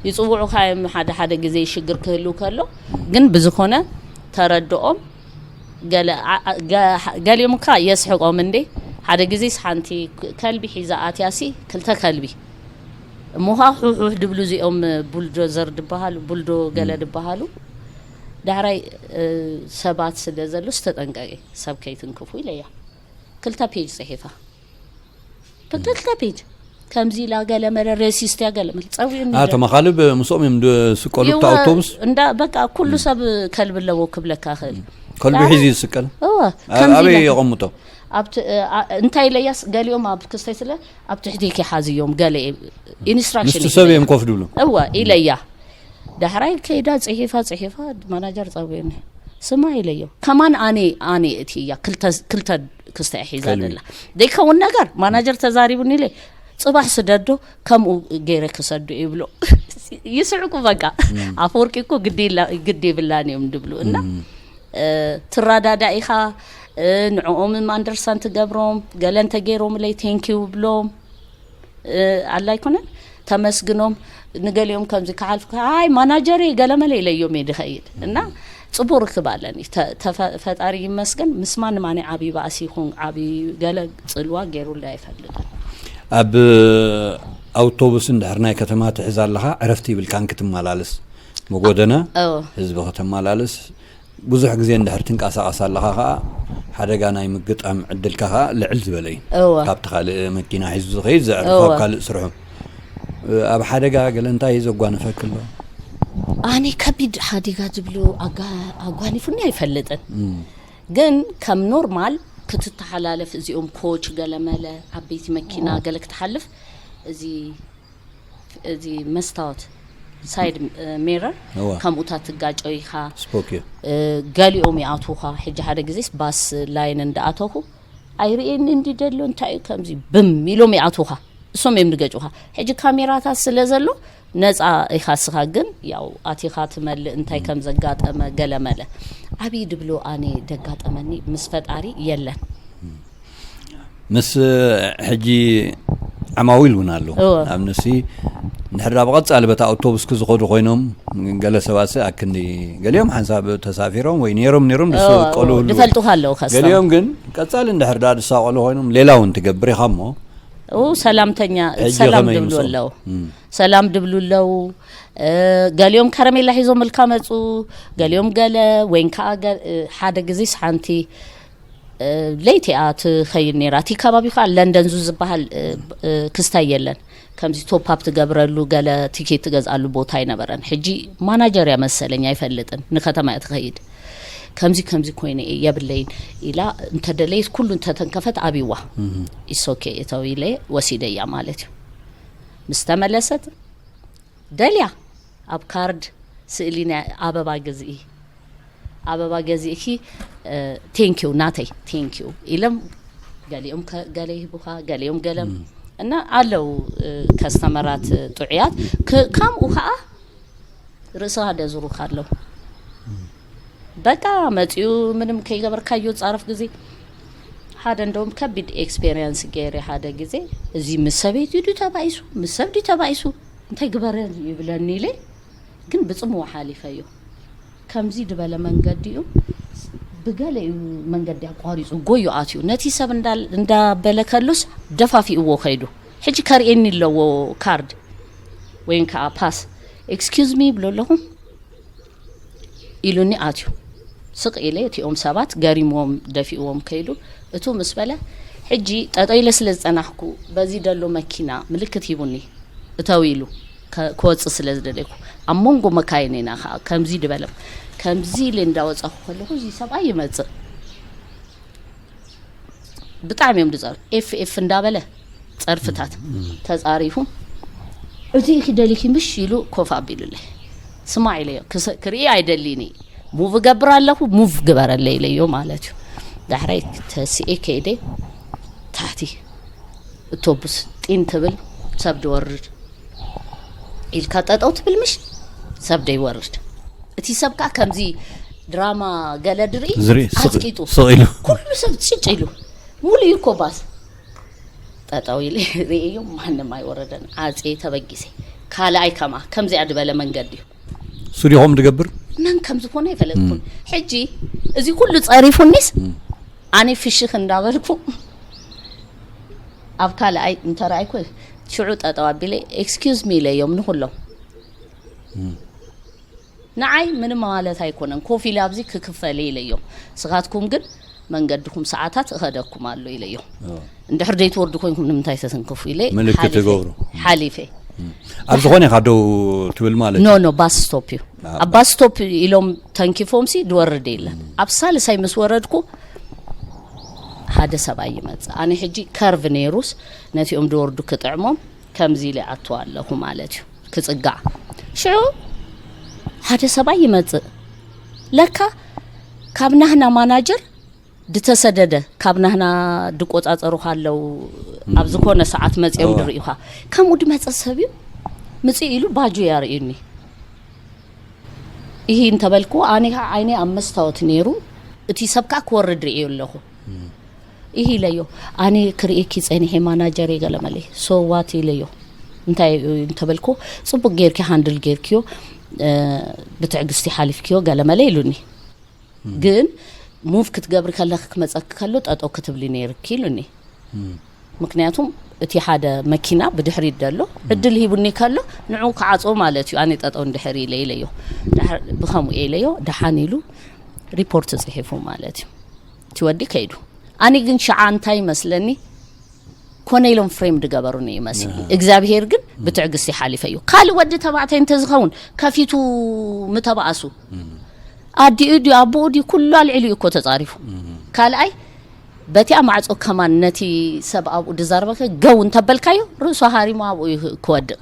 ይፅውዑካ እዮም ሓደ ሓደ ግዜ ሽግር ክህሉ ከሎ ግን ብዝኾነ ተረድኦም ገለ ዓ- ዓ- ገ- ገሊኦም እካ የስሕቆም እንዴ ሓደ ግዜስ ሓንቲ ከልቢ ሒዛ ኣትያሲ ክልተ ከልቢ እሞ ከዓ ሑሑሕ ድብሉ እዚኦም ቡልዶዘር ድበሃሉ ቡልዶ ገለ ድበሃሉ ዳሕራይ እ፣ ሰባት ስለ ዘሎስ ተጠንቀቂ ሰብ ከይትንክፉ ኢለያ ክልተ ፔጅ ፅሒፋ ብክልተ ፔጅ ከምዚ ኢላ ገለ መለ ሬሲስት እያ ገለ መለ ፀዊዑኒ አ፣ እቶም ኣኻልብ ምስኦም እዮም ዝስቀሉ ኣብቲ ኣውቶቡስ? እንዳ በቃ ኩሉ ሰብ ከልቢ ኣለዎ ክብለካ ክእል ከልቢ ሒዙ እዩ ዝስቀል? እወ ኣብ- ከምዚ ኣበይ ኢላ- የቐምጦ? ኣብቲ እ፣ ኣ- እንታይ ኢለያስ ገሊኦም ኣብ ክስተይ ስለ ኣብ ትሕቲ ይሓዝዮም ገለ ኢንስትራክሽን ምስቲ ሰብ እዮም ኮፍ ድብሉ? እወ ኢለያ ዳሕራይ ከይዳ ፅሒፋ ፅሒፋ ማናጀር ፀዊዑኒ ስማ ኢለዮ ከማን ኣነ ኣነ እቲ እያ ክልተ ክልተ ክስተ ሒዛ ከልቢ። ደላ ዘይከውን ነገር ማናጀር ተዛሪቡኒ ኢለ ፅባሕ ስደዶ ከምኡ ገይረ ክሰዱ ይብሎ ይስዕቁ በቃ ኣፈወርቂ እኮ ግዲ ይላ- ግዲ ይብላን እዮም ድብሉ እና እ፣ ትረዳዳ ኢኻ እ፣ ንዕኦምም ኣንደርስታንድ ትገብሮም ገለ እንተገይሮምለይ ቴንኪዩ ብሎም እ፣ ኣላ ኣይኮነን ተመስግኖም ንገሊኦም ከምዚ ክሓልፉ ኣይ ማናጀር ገለመለ ኢለዮም እየ ድኸይድ እና ፅቡቅ ርክብ ኣለኒ ተ- ተፈ- ፈጣሪ ይመስገን ምስ ማንም ኣነ ዓብዪ ባእሲ ይኹን ዓብዪ ገለ ፅልዋ ገይሩለይ ኣይፈልጥን ኣብ ኣውቶቡስ እንድሕር ናይ ከተማ ትሕዝ ኣለኻ ዕረፍቲ ይብልካን ክትመላለስ መጎደና እዎ። ህዝቢ ከተመላለስ ብዙሕ ግዜ እንድሕር ትንቀሳቐስ ኣለኻ ከዓ ሓደጋ ናይ ምግጣም ዕድልካ ከዓ ልዕል ዝበለ እዩ እወ። ካብቲ ካልእ መኪና ሒዙ ዝኸይድ ዘዕርፍ እወ። ኣብ ካልእ ስርሑ ኣብ ሓደጋ ገለ እንታይ እዩ ዘጓነፈክ ኣሎ ኣነ ከቢድ ሓደጋ ዝብሉ ኣጋ- ኣጓኒፉኒ ኣይፈልጥን ግን ከም ኖርማል ክትተሓላለፍ እዚኦም ኮች ገለመለ ዓበይቲ መኪና ገለ ክትሓልፍ እዚ እዚ መስታወት ሳይድ ሚረር እዋ። ከምኡታት ትጋጨው ኢኻ። ስፖኪ እ፣ ገሊኦም ይኣትዉኻ። ሕጂ ሓደ ግዜስ ባስ ላይን እንዳኣተኹ ኣይርእየኒ እንዲ ደሎ እንታይ እዩ ከምዚ ብም ኢሎም ይኣትዉኻ። እሶም እዮም ዝገጭኻ። ሕጂ ካሜራታት ስለ ዘሎ ነፃ ኢኻ። ስኻ ግን ያው ኣቲኻ ትመልእ እንታይ ከም ዘጋጠመ ገለመለ። ኣብይ ድብሎ ኣነ ደጋጠመኒ ምስ ፈጣሪ የለን። ምስ ሕጂ ዓማዊል እውን ኣሎ እወ። ኣብነሲ ንድሕር ዳ ብቐጻሊ በታ ኣውቶቡስ ክዝኸዱ ኮይኖም ገለ ሰባትሲ ኣክንዲ ገሊኦም ሓንሳብ ተሳፊሮም ወይ ነይሮም ነይሮም ዝሰቀሉ እወ፣ ህልው ዝፈልጡኻ ኣለዉ ከስተም። ገሊኦም ግን ቀጻሊ እንድሕር ዳ ዝሳቐሉ ኮይኖም ሌላ እውን ትገብር ኢኻ እሞ ኡ ሰላምተኛ ሕጂ ሰላም ከመይ ድብሉ ምስኦም? ኣለዉ እም። ሰላም ድብሉ ኣለዉ። እ፣ ገሊኦም ከረሜላ ሒዞም እልካ መፁ። ገሊኦም ገለ ወይን ከዓ ገ- እ፣ ሓደ ግዜስ ሓንቲ እ፣ ለይቲ እያ ትኸይድ ነይራ። እቲ ከባቢ ከዓ ለንደን ዙ ዝበሃል እ፣ እ፣ ክስታይ የለን። ከምዚ ቶፕ ኣፕ ትገብረሉ ገለ ቲኬት ትገዝኣሉ ቦታ ኣይነበረን። ሕጂ ማናጀር እያ መሰለኝ ኣይፈልጥን። ንከተማ እያ ትኸይድ። ከምዚ ከምዚ ኮይነ እየ የብለይን ኢላ እንተደለየት ኩሉ እንተተንከፈት ኣብዋ ኢሶኬ እተው ኢለ ወሲደያ ማለት እዩ። ምስ ተመለሰት ደልያ ኣብ ካርድ ስእሊ ናይ ኣበባ ግዝኢ ኣበባ ገዚእኪ ቴንኪው ናተይ ቴንኪው ኢሎም ገሊኦም ከ- ገለ ይህቡኻ ገሊኦም ገለም እና ኣለዉ እ፣ ከስተመራት እ፣ ጥዑያት ክ- ከምኡ ከዓ ርእስኻ ደዝሩካ ኣለዉ በቃ መፂኡ ምንም ከይገበርካዮ ፃረፍ ግዜ ሓደ እንደውም ከቢድ ኤክስፔሪንስ ገይረ ሓደ ግዜ እዚ ምስ ሰበይቲ ዱ ተባኢሱ ምስ ሰብ ዱ ተባኢሱ እንታይ ግበረ ይብለኒ ኢለ ግን ብፅምዋ ሓሊፈዮ ከምዚ ዝበለ መንገዲ እዩ ብገለ እዩ መንገዲ ኣቋሪፁ ጎዩ ኣትዩ ነቲ ሰብ እንዳበለ ከሉስ ደፋፊእዎ ከይዱ ሕጂ ከርእየኒ ኣለዎ ካርድ ወይን ከዓ ፓስ ኤክስኪዝ ሚ ይብሎ ኣለኹ ኢሉኒ ኣትዩ ስቕ ኢለ እቲኦም ሰባት ገሪምዎም ደፊእዎም ከይዱ እቱ ምስ በለ ሕጂ ጠጠው ኢለ ስለ ዝፀናሕኩ በዚ ደሎ መኪና ምልክት ሂቡኒ እተው ኢሉ ከ- ክወፅእ ስለ ዝደለይኩ ኣብ መንጎ መካይን ኢና ከዓ ከምዚ ድበለም ከምዚ ኢለ እንዳወፃኹ ከለኹ እዚ ሰብኣይ ይመፅእ ብጣዕሚ እዮም ዝፀር ኤፍ ኤፍ እንዳበለ ፀርፍታት ተፃሪፉ እዚ ኢኺ ደሊኪ ምሽ ኢሉ ኮፍ ኣቢሉለይ ስማዕ ኢለዮ ክስ- ክርኢ ኣይደሊኒ ሙቭ እገብር ኣለኹ ሙቭ ግበረለ ኢለዮ ማለት እዩ ዳሕራይ ተስኤ ከይደ ታሕቲ እቶቡስ ጢን ትብል ሰብ ድወርድ ኢልካ ጠጠው ትብል ምሽ ሰብ ደይወርድ እቲ ሰብ ከዓ ከምዚ ድራማ ገለ ድርኢ ዝርኢ ስቕ- ኣስቂጡ ስቕ ኢሉ ኩሉ ሰብ ጭጭ ኢሉ ሙሉ እዩ እኮ ባስ ጠጠው ኢለ ርእዮ ማንም ኣይወረደን ዓፀ ተበጊሰ ካልኣይ ከማ ከምዚኣ ዝበለ መንገዲ እዩ ሱሪኾም ትገብር መን ከም ዝኾነ ኣይፈለጥኩን ሕጂ እዚ ኩሉ ፀሪፉኒስ ኣነ ፍሽኽ እንዳበልኩ ኣብ ካልኣይ እንተረኣይኩ ሽዑ ጠጠው ኣቢለ ኤክስኪዝ ሚ ኢለዮም ንኩሎም ንዓይ ምንም ማለት ኣይኮነን ኮፍ ኢለ ኣብዚ ክክፈል ኢለዮም ስኻትኩም ግን መንገድኩም ሰዓታት እኸደኩም ኣሎ ኢለዮም እንድሕር ዘይትወርዱ ኮይንኩም ንምንታይ ተተንከፉ ኢለ ምልክት ሓሊፈ- ትገብሩ። ሓሊፈ ኣብ ዝኾነ ኢኻ ደው ትብል ማለት ኖ እዩ ኖ ባስ ስቶፕ እዩ ኣብ ኣብ ባስ ስቶፕ ኢሎም ተንኪፎምሲ ድወርድ የለን ኣብ ሳልሳይ ምስ ወረድኩ ሓደ ሰብኣይ ይመፅእ ኣነ ሕጂ ከርቭ ነይሩስ ነቲኦም ድወርዱ ክጥዕሞም ከምዚ ኢለ ኣትዋ ኣለኹ ማለት እዩ ክፅጋዕ ሽዑ ሓደ ሰብኣይ ይመፅእ ለካ ካብ ናህና ማናጀር ድተሰደደ ካብ ናህና ድቆፃፀሩኻ ኣለዉ ኣብ ዝኾነ ሰዓት መፅኦም እዋ። ድርእዩኻ ከምኡ ድመፀ ሰብ እዩ ምፅእ ኢሉ ባጁ ያርእዩኒ ይህ እንተበልኩ ኣነ ከዓ ዓይነ ኣብ መስታወት ነይሩ እቲ ሰብ ከዓ ክወርድ ርእዩ ኣለኹ ይህ ኢለዮ ኣነ ክርእየኪ ፀኒሐ ማናጀር ገለመለ ሶዋት ኢለዮ እንታይ እንተበልኩ ፅቡቅ ጌርኪ ሃንድል ጌርክዮ ብትዕግስቲ ሓሊፍክዮ ገለመለ ኢሉኒ ግን ሙቭ ክትገብሪ ከለኺ ክመፀኪ ከሎ ጠጠው ክትብሊ ነይርኪ ኢሉኒ ምክንያቱም እቲ ሓደ መኪና ብድሕሪት ደሎ ዕድል ሂቡኒ ከሎ ንዑ ክዓፅዎ ማለት እዩ ኣነ ጠጠው እንድሕር ኢለ ኢለዮ ድሓር- ብኸምኡ ኢለዮ ደሓን ኢሉ ሪፖርት ፅሒፉ ማለት እዩ እቲ ወዲ ከይዱ ኣነ ግን ሸዓ እንታይ ይመስለኒ ኮነ ኢሎም ፍሬም ድገበሩኒ ይመስል እግዚኣብሄር ግን ብትዕግስቲ ሓሊፈ እዩ ካልእ ወዲ ተባዕታይ እንተዝኸውን ከፊቱ ምተባእሱ ኣዲኡ ድዩ ኣቦኡ ድዩ ኩሉ ኣልዒሉ እዩ እኮ ተፃሪፉ ካልኣይ በቲኣ ማዕፆ ከማን ነቲ ሰብ ኣብኡ ድዛረበከ ገው እንተበልካዮ ርእሱ ሃሪሙ ኣብኡ እዩ ክወድቕ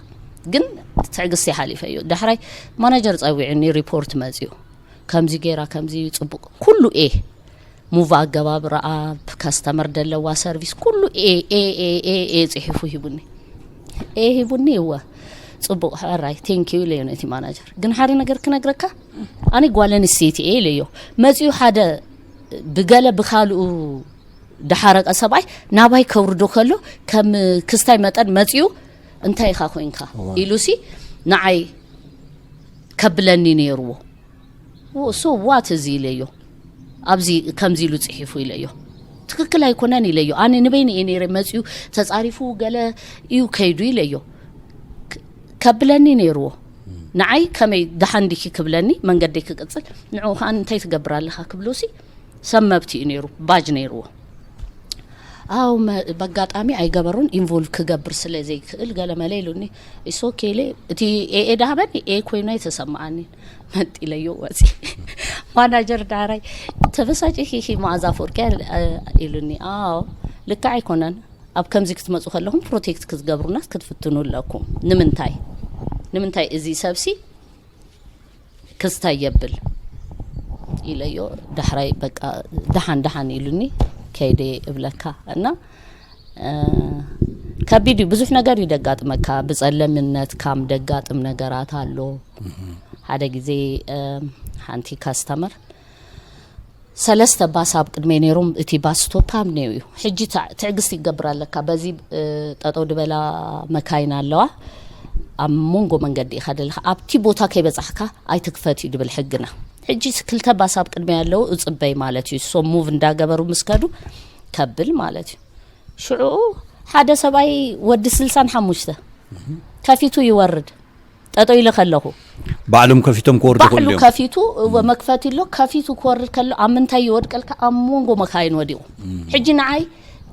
ግን ትዕግስቲ ሓሊፈ እዩ። ዳሕራይ ማናጀር ጸዊዑኒ፣ ሪፖርት መጽዩ፣ ከምዚ ጌራ፣ ከምዚ ጽቡቕ፣ ኩሉ ኤ ሙቭ ኣገባብ ረኣ፣ ካስተመር ደለዋ ሰርቪስ፣ ኩሉ ኤ ኤ ኤ ኤ ኤ ጽሒፉ ሂቡኒ። ኤ ሂቡኒ። እወ ጽቡቕ፣ ሕራይ፣ ቴንክ ዩ ኢለዮ ነቲ ማናጀር። ግን ሓደ ነገር ክነግረካ፣ ኣነ ጓል ኣንስተይቲ እየ ኢለዮ። መጺኡ ሓደ ብገለ ብካልኡ ደሓረቀ ሰብኣይ ናባይ ከውርዶ ከሎ፣ ከም ክስታይ መጠን መጺኡ፣ እንታይ ኢኻ ኮይንካ ኢሉሲ ንዓይ ከብለኒ ነይርዎ። ሶ ዋት እዚ ኢለዮ፣ ኣብዚ ከምዚ ኢሉ ጽሒፉ ኢለዮ። ትክክል ኣይኮነን ኢለዮ። ኣነ ንበይኒ እየ ነይረ፣ መጺኡ ተጻሪፉ ገለ እዩ ከይዱ ኢለዮ። ከብለኒ ነይርዎ። ንዓይ ከመይ ደሓን ዲኪ ክብለኒ፣ መንገደይ ክቅጽል፣ ንዕኡ ከኣ እንታይ ትገብር ኣለኻ ክብሎሲ፣ ሰብ መብት እዩ ነይሩ፣ ባጅ ነይርዎ። ኣው በጋጣሚ ኣይገበሩን፣ ኢንቮልቭ ክገብር ስለ ዘይክእል ገለ መለ ኢሉኒ። ኢሶኬ ኢለ፣ እቲ ኤኤ ዳሃበኒ ኤ ኮይኑ ኣይተሰማዓኒ። መጥ ኢለዮ ወፂ። ማናጀር ዳራይ፣ ተበሳጭ ኪኪ መዓዛ ኣፈወርቂ ኢሉኒ። ኣው ልክዕ ኣይኮነን፣ ኣብ ከምዚ ክትመፁ ከለኹም ፕሮቴክት ክትገብሩና ክትፍትኑ ኣለኩም። ንምንታይ ንምንታይ እዚ ሰብሲ ክስታይ የብል ኢለዮ። ዳሕራይ በቃ ደሓን ደሓን ኢሉኒ፣ ከይደ እብለካ እና ከቢድ እዩ። ብዙሕ ነገር እዩ ደጋጥመካ፣ ብጸለምነት ካም ደጋጥም ነገራት ኣሎ። ሓደ ግዜ ሓንቲ ካስተመር ሰለስተ ባስ ኣብ ቅድመይ ነይሮም፣ እቲ ባስ ስቶፕ ኣብ ነዩ እዩ። ሕጂ ትዕግስቲ ይገብር ኣለካ፣ በዚ ጠጠው ድበላ መካይን ኣለዋ፣ ኣብ መንጎ መንገዲ ኢኻ ደለኻ፣ ኣብቲ ቦታ ከይበጻሕካ ኣይትክፈት እዩ ድብል ሕግና። ሕጂ ክልተ ባስ ኣብ ቅድመይ ኣለዉ፣ እጽበይ ማለት እዩ። ሶም ሙቭ እንዳገበሩ ምስ ከዱ ከብል ማለት እዩ። ሽዑ ሓደ ሰብኣይ ወዲ ስልሳን ሓሙሽተ ከፊቱ ይወርድ። ጠጠው ኢለ ከለኹ ባዕሎም ከፊቶም ክወርዱ ባዕሉ ክእሉ እዮም። ከፊቱ እወ፣ መክፈቲ ኣሎ፣ ከፊቱ ክወርድ ከሎ ኣብ ምንታይ ይወድቀልካ? ኣብ መንጎ መካይን ወዲቑ። ሕጂ ንዓይ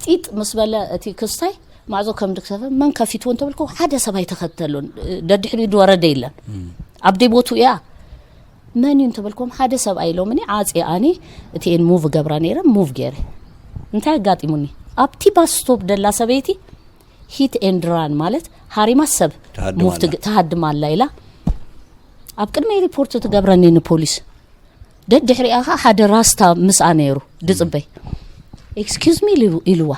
ጢጥ ምስ በለ እቲ ክስታይ ማዕጾ ከም ድክሰፈ መን ከፊትዎ እንተበልኩ ሓደ ሰብ ኣይተኸተሎን። ደድሕሪኡ ዝወረደ የለን። ኣብ ደይ ቦቱ እያ። መን እዩ እንተበልኩም ሓደ ሰብ ኣይሎምኒ። ዓጽ ኣኒ እቲ ኤን ሙቭ ገብራ ነይረ፣ ሙቭ ገይረ። እንታይ ኣጋጢሙኒ? ኣብቲ ባስ ስቶፕ ደላ ሰበይቲ ሂት ኤንድ ራን ማለት ሃሪማ ሰብ ትሃድም ሙቭ ኣላ። ትግ-፣ ትሃድም ኣላ ኢላ ኣብ ቅድመይ ሪፖርት ትገብረኒ ንፖሊስ። ደድሕሪኣ ኸዓ ሓደ ራስታ ምስኣ ነይሩ ድጽበይ። ኤክስኪውዝ ሚ ኢሉ-፣ ኢልዋ።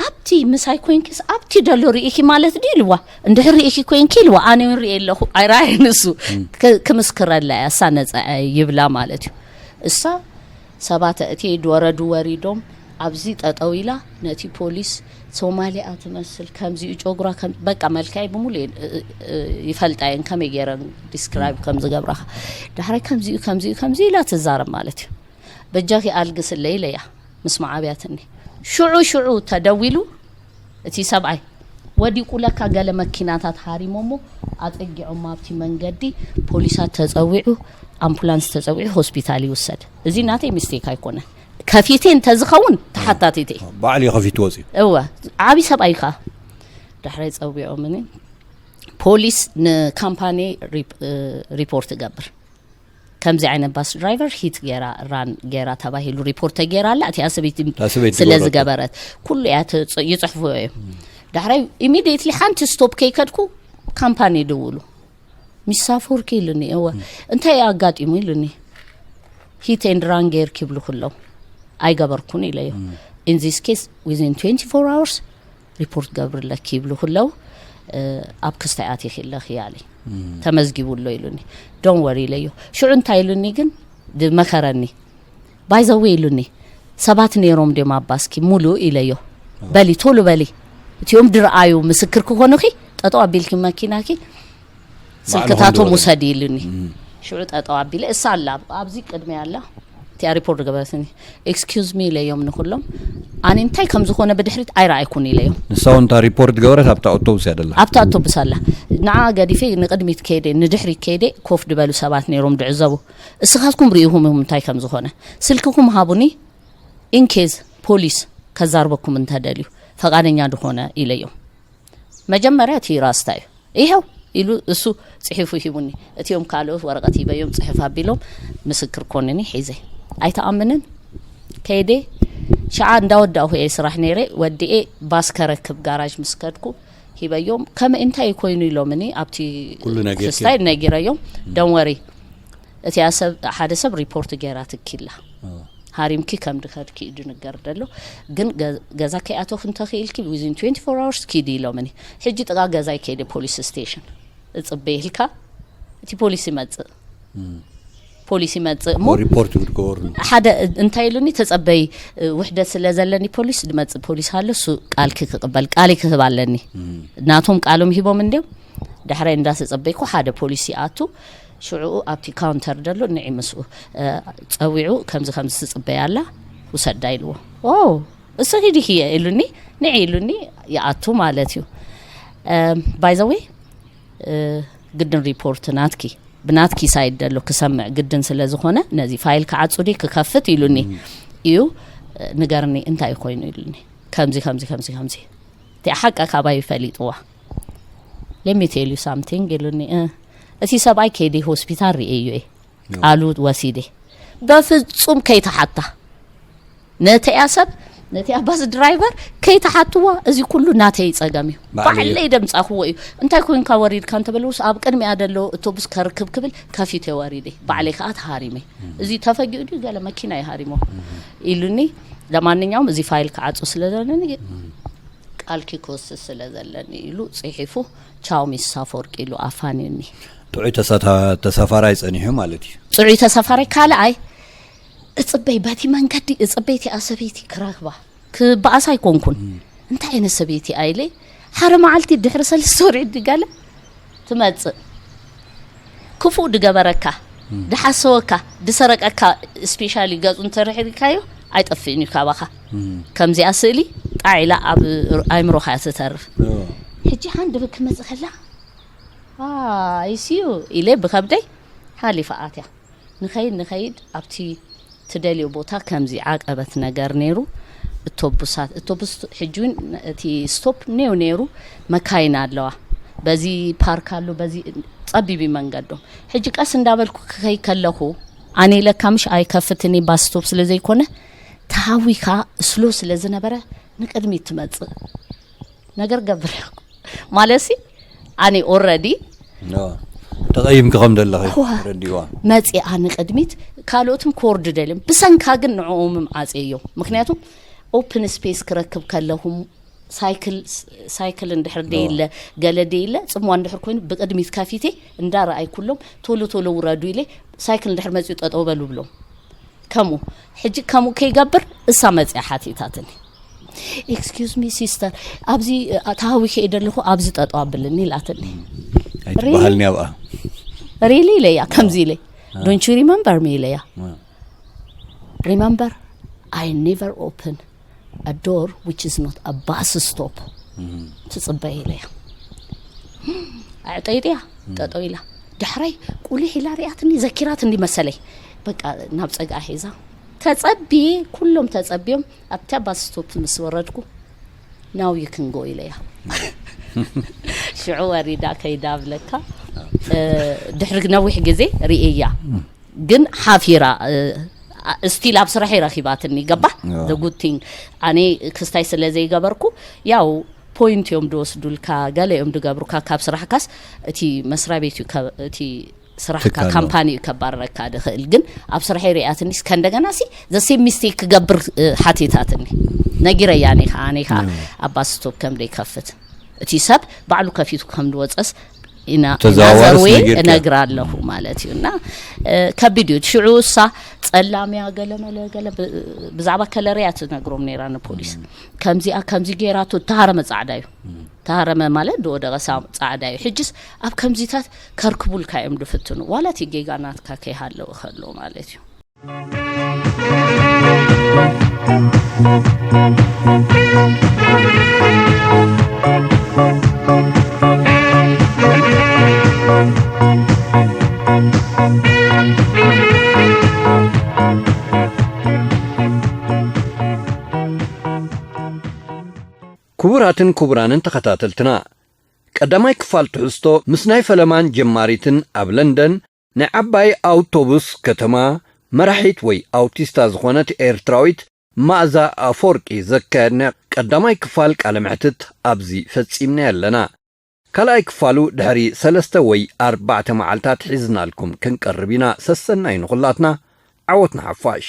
ኣብቲ ምሳይ ኮይንኪስ ኣብቲ ደሎ ርኢኪ ማለት ድዩ ኢልዋ። እንድሕር ርኢኪ ኮይንኪ ኢልዋ። ኣነ እውን ርኤ ኣለኹ። ኣይረኣየን እሱ። ክ-፣ ክምስክረላ እያ፣ እሳ ነጻ እያ ይብላ ማለት እዩ። እሳ ሰባት ኣእትየ፣ ወረዱ ወሪዶም፣ ኣብዚ ጠጠው ኢላ ነቲ ፖሊስ ሶማሊኣ ትመስል፣ ከምዚኡ ጨጉራ ከም፣ በቃ መልክዐይ ብምሉእ እ-፣ እ-፣ እ-፣ ይፈልጣ እየን፣ ከመይ ገይረን ዲስክራይብ ከም ዝገብራኻ። ዳሕራይ ከምዚኡ፣ ከምዚኡ፣ ከምዚኡ ኢላ ትዛረብ ማለት እዩ። በጃኺ ኣልግስለይ ኢለያ፣ ምስ መዓብያትኒ። ሽዑ፣ ሽዑ ተደዊሉ፣ እቲ ሰብኣይ ወዲቁ ለካ፣ ገለ መኪናታት ሃሪሞሞ ኣጸጊዖም ኣብቲ መንገዲ፣ ፖሊሳት ተጸዊዑ፣ ኣምቡላንስ ተጸዊዑ ሆስፒታል ይውሰድ። እዚ ናተይ ሚስቴክ ኣይኮነን። ከፊቴ እንተዝኸውን ተሓታቲት እየ። ባዕሉ እዩ ከፊቱ ወፂኡ። እወ፣ ዓብዪ ሰብኣይ ከኣ ዳሕራይ ጸዊዖምኒ፣ ፖሊስ ንካምፓኒ ሪፕ-፣ እ፣ ሪፖርት እገብር። ከምዚ ዓይነት ባስ ድራይቨር ሂት ጌራ፣ ራን ጌራ ተባሂሉ ሪፖርት ተጌራ ኣላ። እቲኣ ሰበይቲ እታ ሰበይቲ ስለ ዝገበረቶ። ዝገበረት ኩሉ እያ ትጽ-፣ ይጽሕፉ እዮም። ዳሕራይ ኢሚዲየትሊ ሓንቲ ስቶፕ ከይከድኩ ካምፓኒ ይድውሉ። ሚስ ኣፈወርቂ ኢሉኒ፣ እወ። እንታይ ኣጋጢሙ ኢሉኒ። ሂት ኤንድ ራን ጌርኪ ይብሉ ክለው ኣይገበርኩን ኢለዮ። In this case, within twenty-four hours ሪፖርት ገብርለኪ ይብሉ ክለው፣ እ፣ ኣብ ክስታይ ኣቲኺ ኣለኺ ያለኝ። ተመዝጊቡ ኣሎ ኢሉኒ። ዶን ወሪ ኢለዮ። ሽዑ እንታይ ኢሉኒ ግን ድመኸረኒ። ባይ ዘ ዌይ ኢሉኒ። ሰባት ነይሮም ድዮም ኣብ ባስኪ ሙሉእ ኢለዮ። በሊ፣ ቶሎ በሊ። እቲኦም ድረኣዩ ምስክር ክኾኑኺ፣ ጠጠው ኣቢልኪ መኪናኪ፣ ባዕሉ ስልክታቶም ክምድወሉ። ውሰዲ ኢሉኒ። ሽዑ ጠጠው ኣቢለ፣ እሳ ኣላ፣ ኣብዚ ቅድሚ ኣላ። እቲኣ ሪፖርት ገበረትኒ። ኤክስኪውዝ ሚ ኢለዮም ንኹሎም። ኣነ እንታይ ከም ዝኾነ ብድሕሪት ኣይረኣይኩን ኢለዮም። ንሳ እውን እታ ሪፖርት ገበረት ኣብታ ኣውቶቡስ እያ ደላ። ኣብታ ኣውቶቡስ ኣላ። ንዓ ገዲፈ ንቅድሚት ከይደ፣ ንድሕሪት ከይደ፣ ኮፍ ድበሉ ሰባት ነይሮም ድዕዘቡ። እስኻትኩም ርኢኹም ኢኹም እንታይ ከም ዝኾነ። ስልክኹም ሃቡኒ፣ ኢንኬዝ ፖሊስ ከዛርበኩም እንተደልዩ፣ ፈቃደኛ ድኾነ ኢለዮም። መጀመርያ እቲ ራስታ እዩ። ይኸው ኢሉ እሱ ጽሒፉ ሂቡኒ። እቲኦም ካልኦት ወረቐት ሂበዮም ጽሕፍ ኣቢሎም ምስክር ኮንኒ ሒዘ። ኣይተኣምንን? ከይደ ሸዓ እንዳወዳእኹ እየ ስራሕ ነይረ። ወዲኤ ባስ ከረክብ ጋራጅ ምስ ከድኩ፣ ሂበዮም። ከመይ እንታይ ኮይኑ ኢሎምኒ ኣብቲ ኩሉ ነጊርኪ? ክስታይ ነጊረዮም። ደንወሪ እቲኣ ሰብ ሓደ ሰብ ሪፖርት ገይራ ትኪላ። ሃሪምኪ ከም ድኸድኪ እዩ ድንገር ደሎ። ግን ገ- ገዛ ከይኣተኹ እንተኽኢልኪ within twenty four hours ኪዲ ኢሎምኒ። ሕጂ ጥቓ ገዛይ ከይደ ፖሊስ ስቴሽን እጽበየልካ። እቲ ፖሊስ ይመጽእ። ፖሊስ ይመጽእ እሞ ሪፖርት ክትገበሩ። ሓደ እንታይ ኢሉኒ፣ ተጸበይ፣ ውሕደት ስለ ዘለኒ ፖሊስ ድመጽእ ፖሊስ ኣሎ፣ እሱ ቃልኪ ክቕበል፣ ቃለይ ክህብ ኣለኒ። ናቶም ቃሎም ሂቦም እንድዮም። ዳሕራይ እንዳተጸበይኩ ሓደ ፖሊስ ይኣቱ። ሽዑኡ ኣብቲ ካውንተር ደሎ ንዒ ምስኡ ጸዊዑ፣ ከምዚ ከምዚ ትጽበይ ኣላ፣ ውሰዳ ኢልዎ። ኦ እሱ ሂዲ ህየ ኢሉኒ፣ ንዒ ኢሉኒ፣ ይኣቱ ማለት እዩ። ባይዘዌ ግድን ሪፖርት ናትኪ፣ ብናትኪ ሳይድ ደሎ ክሰምዕ ግድን ስለ ዝኾነ፣ ነዚ ፋይል ክዓጹ ድየ ክከፍት ኢሉኒ እዩ። ንገርኒ እንታይ ኮይኑ ኢሉኒ። ከምዚ ከምዚ ከምዚ ከምዚ እቲ ሓቂ ካባይ ፈሊጥዋ። Let me tell you something ኢሉኒ። እቲ ሰብኣይ ከይዲ ሆስፒታል ርእየዮ እየ፣ ቃሉ ወሲደ። በፍጹም ከይተሓታ ነተያ ሰብ፣ ነቲ ኣባስ ድራይቨር ከይተሓትዋ። እዚ ኩሉ ናተይ ጸገም እዩ። ባዕለይ ደምጻኽዎ እዩ። እንታይ ኮንካ ወሪድካ እንተበልውስ፣ ኣብ ቅድሚያ ደሎ ኣውቶቡስ ከርክብ ክብል ከፊተ ወሪደ። ባዕለይ ከኣ ተሃሪመ። እዚ ተፈጊኡ ድዩ ገለ መኪና ይሃሪሞ ኢሉኒ። ለማንኛውም እዚ ፋይል ክዓጹ ስለ ዘለኒ፣ ቃልኪ ክወስድ ስለ ዘለኒ ኢሉ ጽሒፉ፣ ቻው ሚስ ኣፈወርቂ ኢሉ ኣፋንዩኒ። ጥዑይ ተሳታ- ተሳፋራይ ጸኒሑ ማለት እዩ። ጽዑይ ተሳፋራይ ካልኣይ እጽበይ፣ በቲ መንገዲ እጽበይ እቲኣ ሰበይቲ ክረኽባ ክበኣስ ኣይኮንኩን። እንታይ ዓይነት ሰበይቲ ኣኢለ፣ ሓደ መዓልቲ ድሕሪ ሰለስተ ወርሒ ድጋለ ትመጽእ። ክፉእ ድገበረካ፣ ድሓሰወካ፣ ድሰረቀካ፣ ስፔሻሊ ገጹ እንተርሒርካዮ ኣይጠፍእን እዩ ካባኻ። ከምዚኣ ስእሊ ጣዕ ኢላ ኣብ ኣይምሮኻ እያ ትተርፍ። ሕጂ ሓንድ ብክ መጽእ ከላ፣ "አ፣ I see you" ኢለ ብኸብደይ ሓሊፋ ኣትያ። ንኸይድ ንኸይድ ኣብቲ ትደልዮ ቦታ ከምዚ ዓቀበት ነገር ነይሩ። እቶቡሳት፣ እቶቡስ ሕጂ እውን እቲ ስቶፕ ኔው ነይሩ፣ መካይን ኣለዋ። በዚ ፓርክ ኣሎ፣ በዚ ጸቢብ እዩ መንገዶም። ሕጂ ቀስ እንዳበልኩ ክኸይ ከለኹ፣ ኣነ ለካ ምሽ ኣይከፍትኒ ባስ ስቶፕ ስለ ዘይኮነ፣ ተሃዊካ ስሎ ስለ ዝነበረ ንቅድሚት ትመጽእ። ነገር ገብር ማለሲ ኣነ ኦረዲ ተቐይምኪ ከም ዘለኺ ረዲዋ። መጺኣ ንቅድሚት፣ ካልኦትም ኮርድ ደልዮም፣ ብሰንካ ግን ንዕኦምም ዓጽየዮ። ምክንያቱም ኦፕን ስፔስ ክረክብ ከለኹም ሳይክል፣ ሳይክል እንድሕር ደይለ፣ ገለ ደይለ፣ ጽምዋ እንድሕር ኮይኑ ብቅድሚት ከፊቴ እንዳረኣይ ኩሎም ቶሎ ቶሎ ውረዱ ኢለ፣ ሳይክል እንድሕር መጺኡ ጠጠው በሉ ብሎም። ከምኡ ሕጂ ከምኡ ከይገብር እሳ መጺኣ ሓቲታትኒ። "Excuse me sister፣ ኣብዚ ተሃዊኸ እየ ደለኹ፣ ኣብዚ ጠጠው ኣብልኒ" ኢላትኒ። ኣይትበሃልኒ ኣብኣ። "Really?" ኢለያ፣ ከምዚ ኢለ። "Don't you remember me?" ኢለያ። "Remember, I never open a door which is not a bus stop." ትጽበይ ኢለያ። ኣዕጠይጥያ ጠጠው ኢላ፣ ዳሕራይ ቁሊሕ ኢላ ሪኣትኒ፣ ዘኪራትኒ መሰለይ። በቃ ናብ ጸግኣ ሒዛ ተጸብየ፣ ኩሎም ተጸብዮም ኣብታ ባስ ስቶፕ ምስ ወረድኩ፣ "Now you can go" ኢለያ። ሽዑ ወሪዳ ከይዳ ብለካ። ድሕሪ ነዊሕ ግዜ ርእያ፣ ግን ሓፊራ፣ ስቲል ኣብ ስራሕ ይረኪባትኒ። ገባ the good thing፣ ኣነ ክስታይ ስለ ዘይገበርኩ፣ ያው ፖይንት እዮም ድወስዱልካ፣ ገለ እዮም ድገብሩካ። ካብ ስራሕካስ እቲ መስሪያ ቤት እዩ፣ እቲ ስራሕካ ካምፓኒ እዩ ከባረረካ ድኽእል። ግን ኣብ ስራሐይ ርእያትኒስ ከእንደገና ሲ the same mistake ክገብር ሓቲታትኒ። ነጊረያ እኔ ከዓ፣ እኔ ከዓ ኣብ ባስ ስቶፕ ከም ደይከፍት፣ እቲ ሰብ ባዕሉ ከፊቱ ከም ድወፀስ ኢና ተዘዋዋርስ ኢናዘርዌ ነጊርካ? እነግራ ኣለኹ ማለት እዩ። እና ከቢድ እዩ። ሽዑ እሳ ጸላምያ ገለ መለ ገለ፣ ብዛዕባ ከለርያ ትነግሮም ነይራ ንፖሊስ። ከምዚኣ ከምዚ ገይራቶ፣ ተሃረመ ጻዕዳ እዩ። ተሃረመ ማለት ድወደቐ ሳ- ጻዕዳ እዩ። ሕጅስ ኣብ ከምዚታት ከርክቡልካ እዮም ድፍትኑ። ዋላ እቲ ጌጋ ናትካ ከይሃለወ ከሎ ማለት እዩ። ክቡራትን ክቡራንን ተኸታተልትና፣ ቀዳማይ ክፋል ትሕዝቶ ምስ ናይ ፈለማን ጀማሪትን ኣብ ለንደን ናይ ዓባይ ኣውቶቡስ ከተማ መራሒት ወይ ኣውቲስታ ዝኾነት ኤርትራዊት ማእዛ ኣፈወርቂ ዘካየድና ቀዳማይ ክፋል ቃለ መሕትት ኣብዚ ፈጺምና ኣለና። ካልኣይ ክፋሉ ድሕሪ ሰለስተ ወይ ኣርባዕተ መዓልታት ሒዝናልኩም ክንቀርብ ኢና። ሰሰናይ ንኹላትና፣ ዓወት ንሓፋሽ።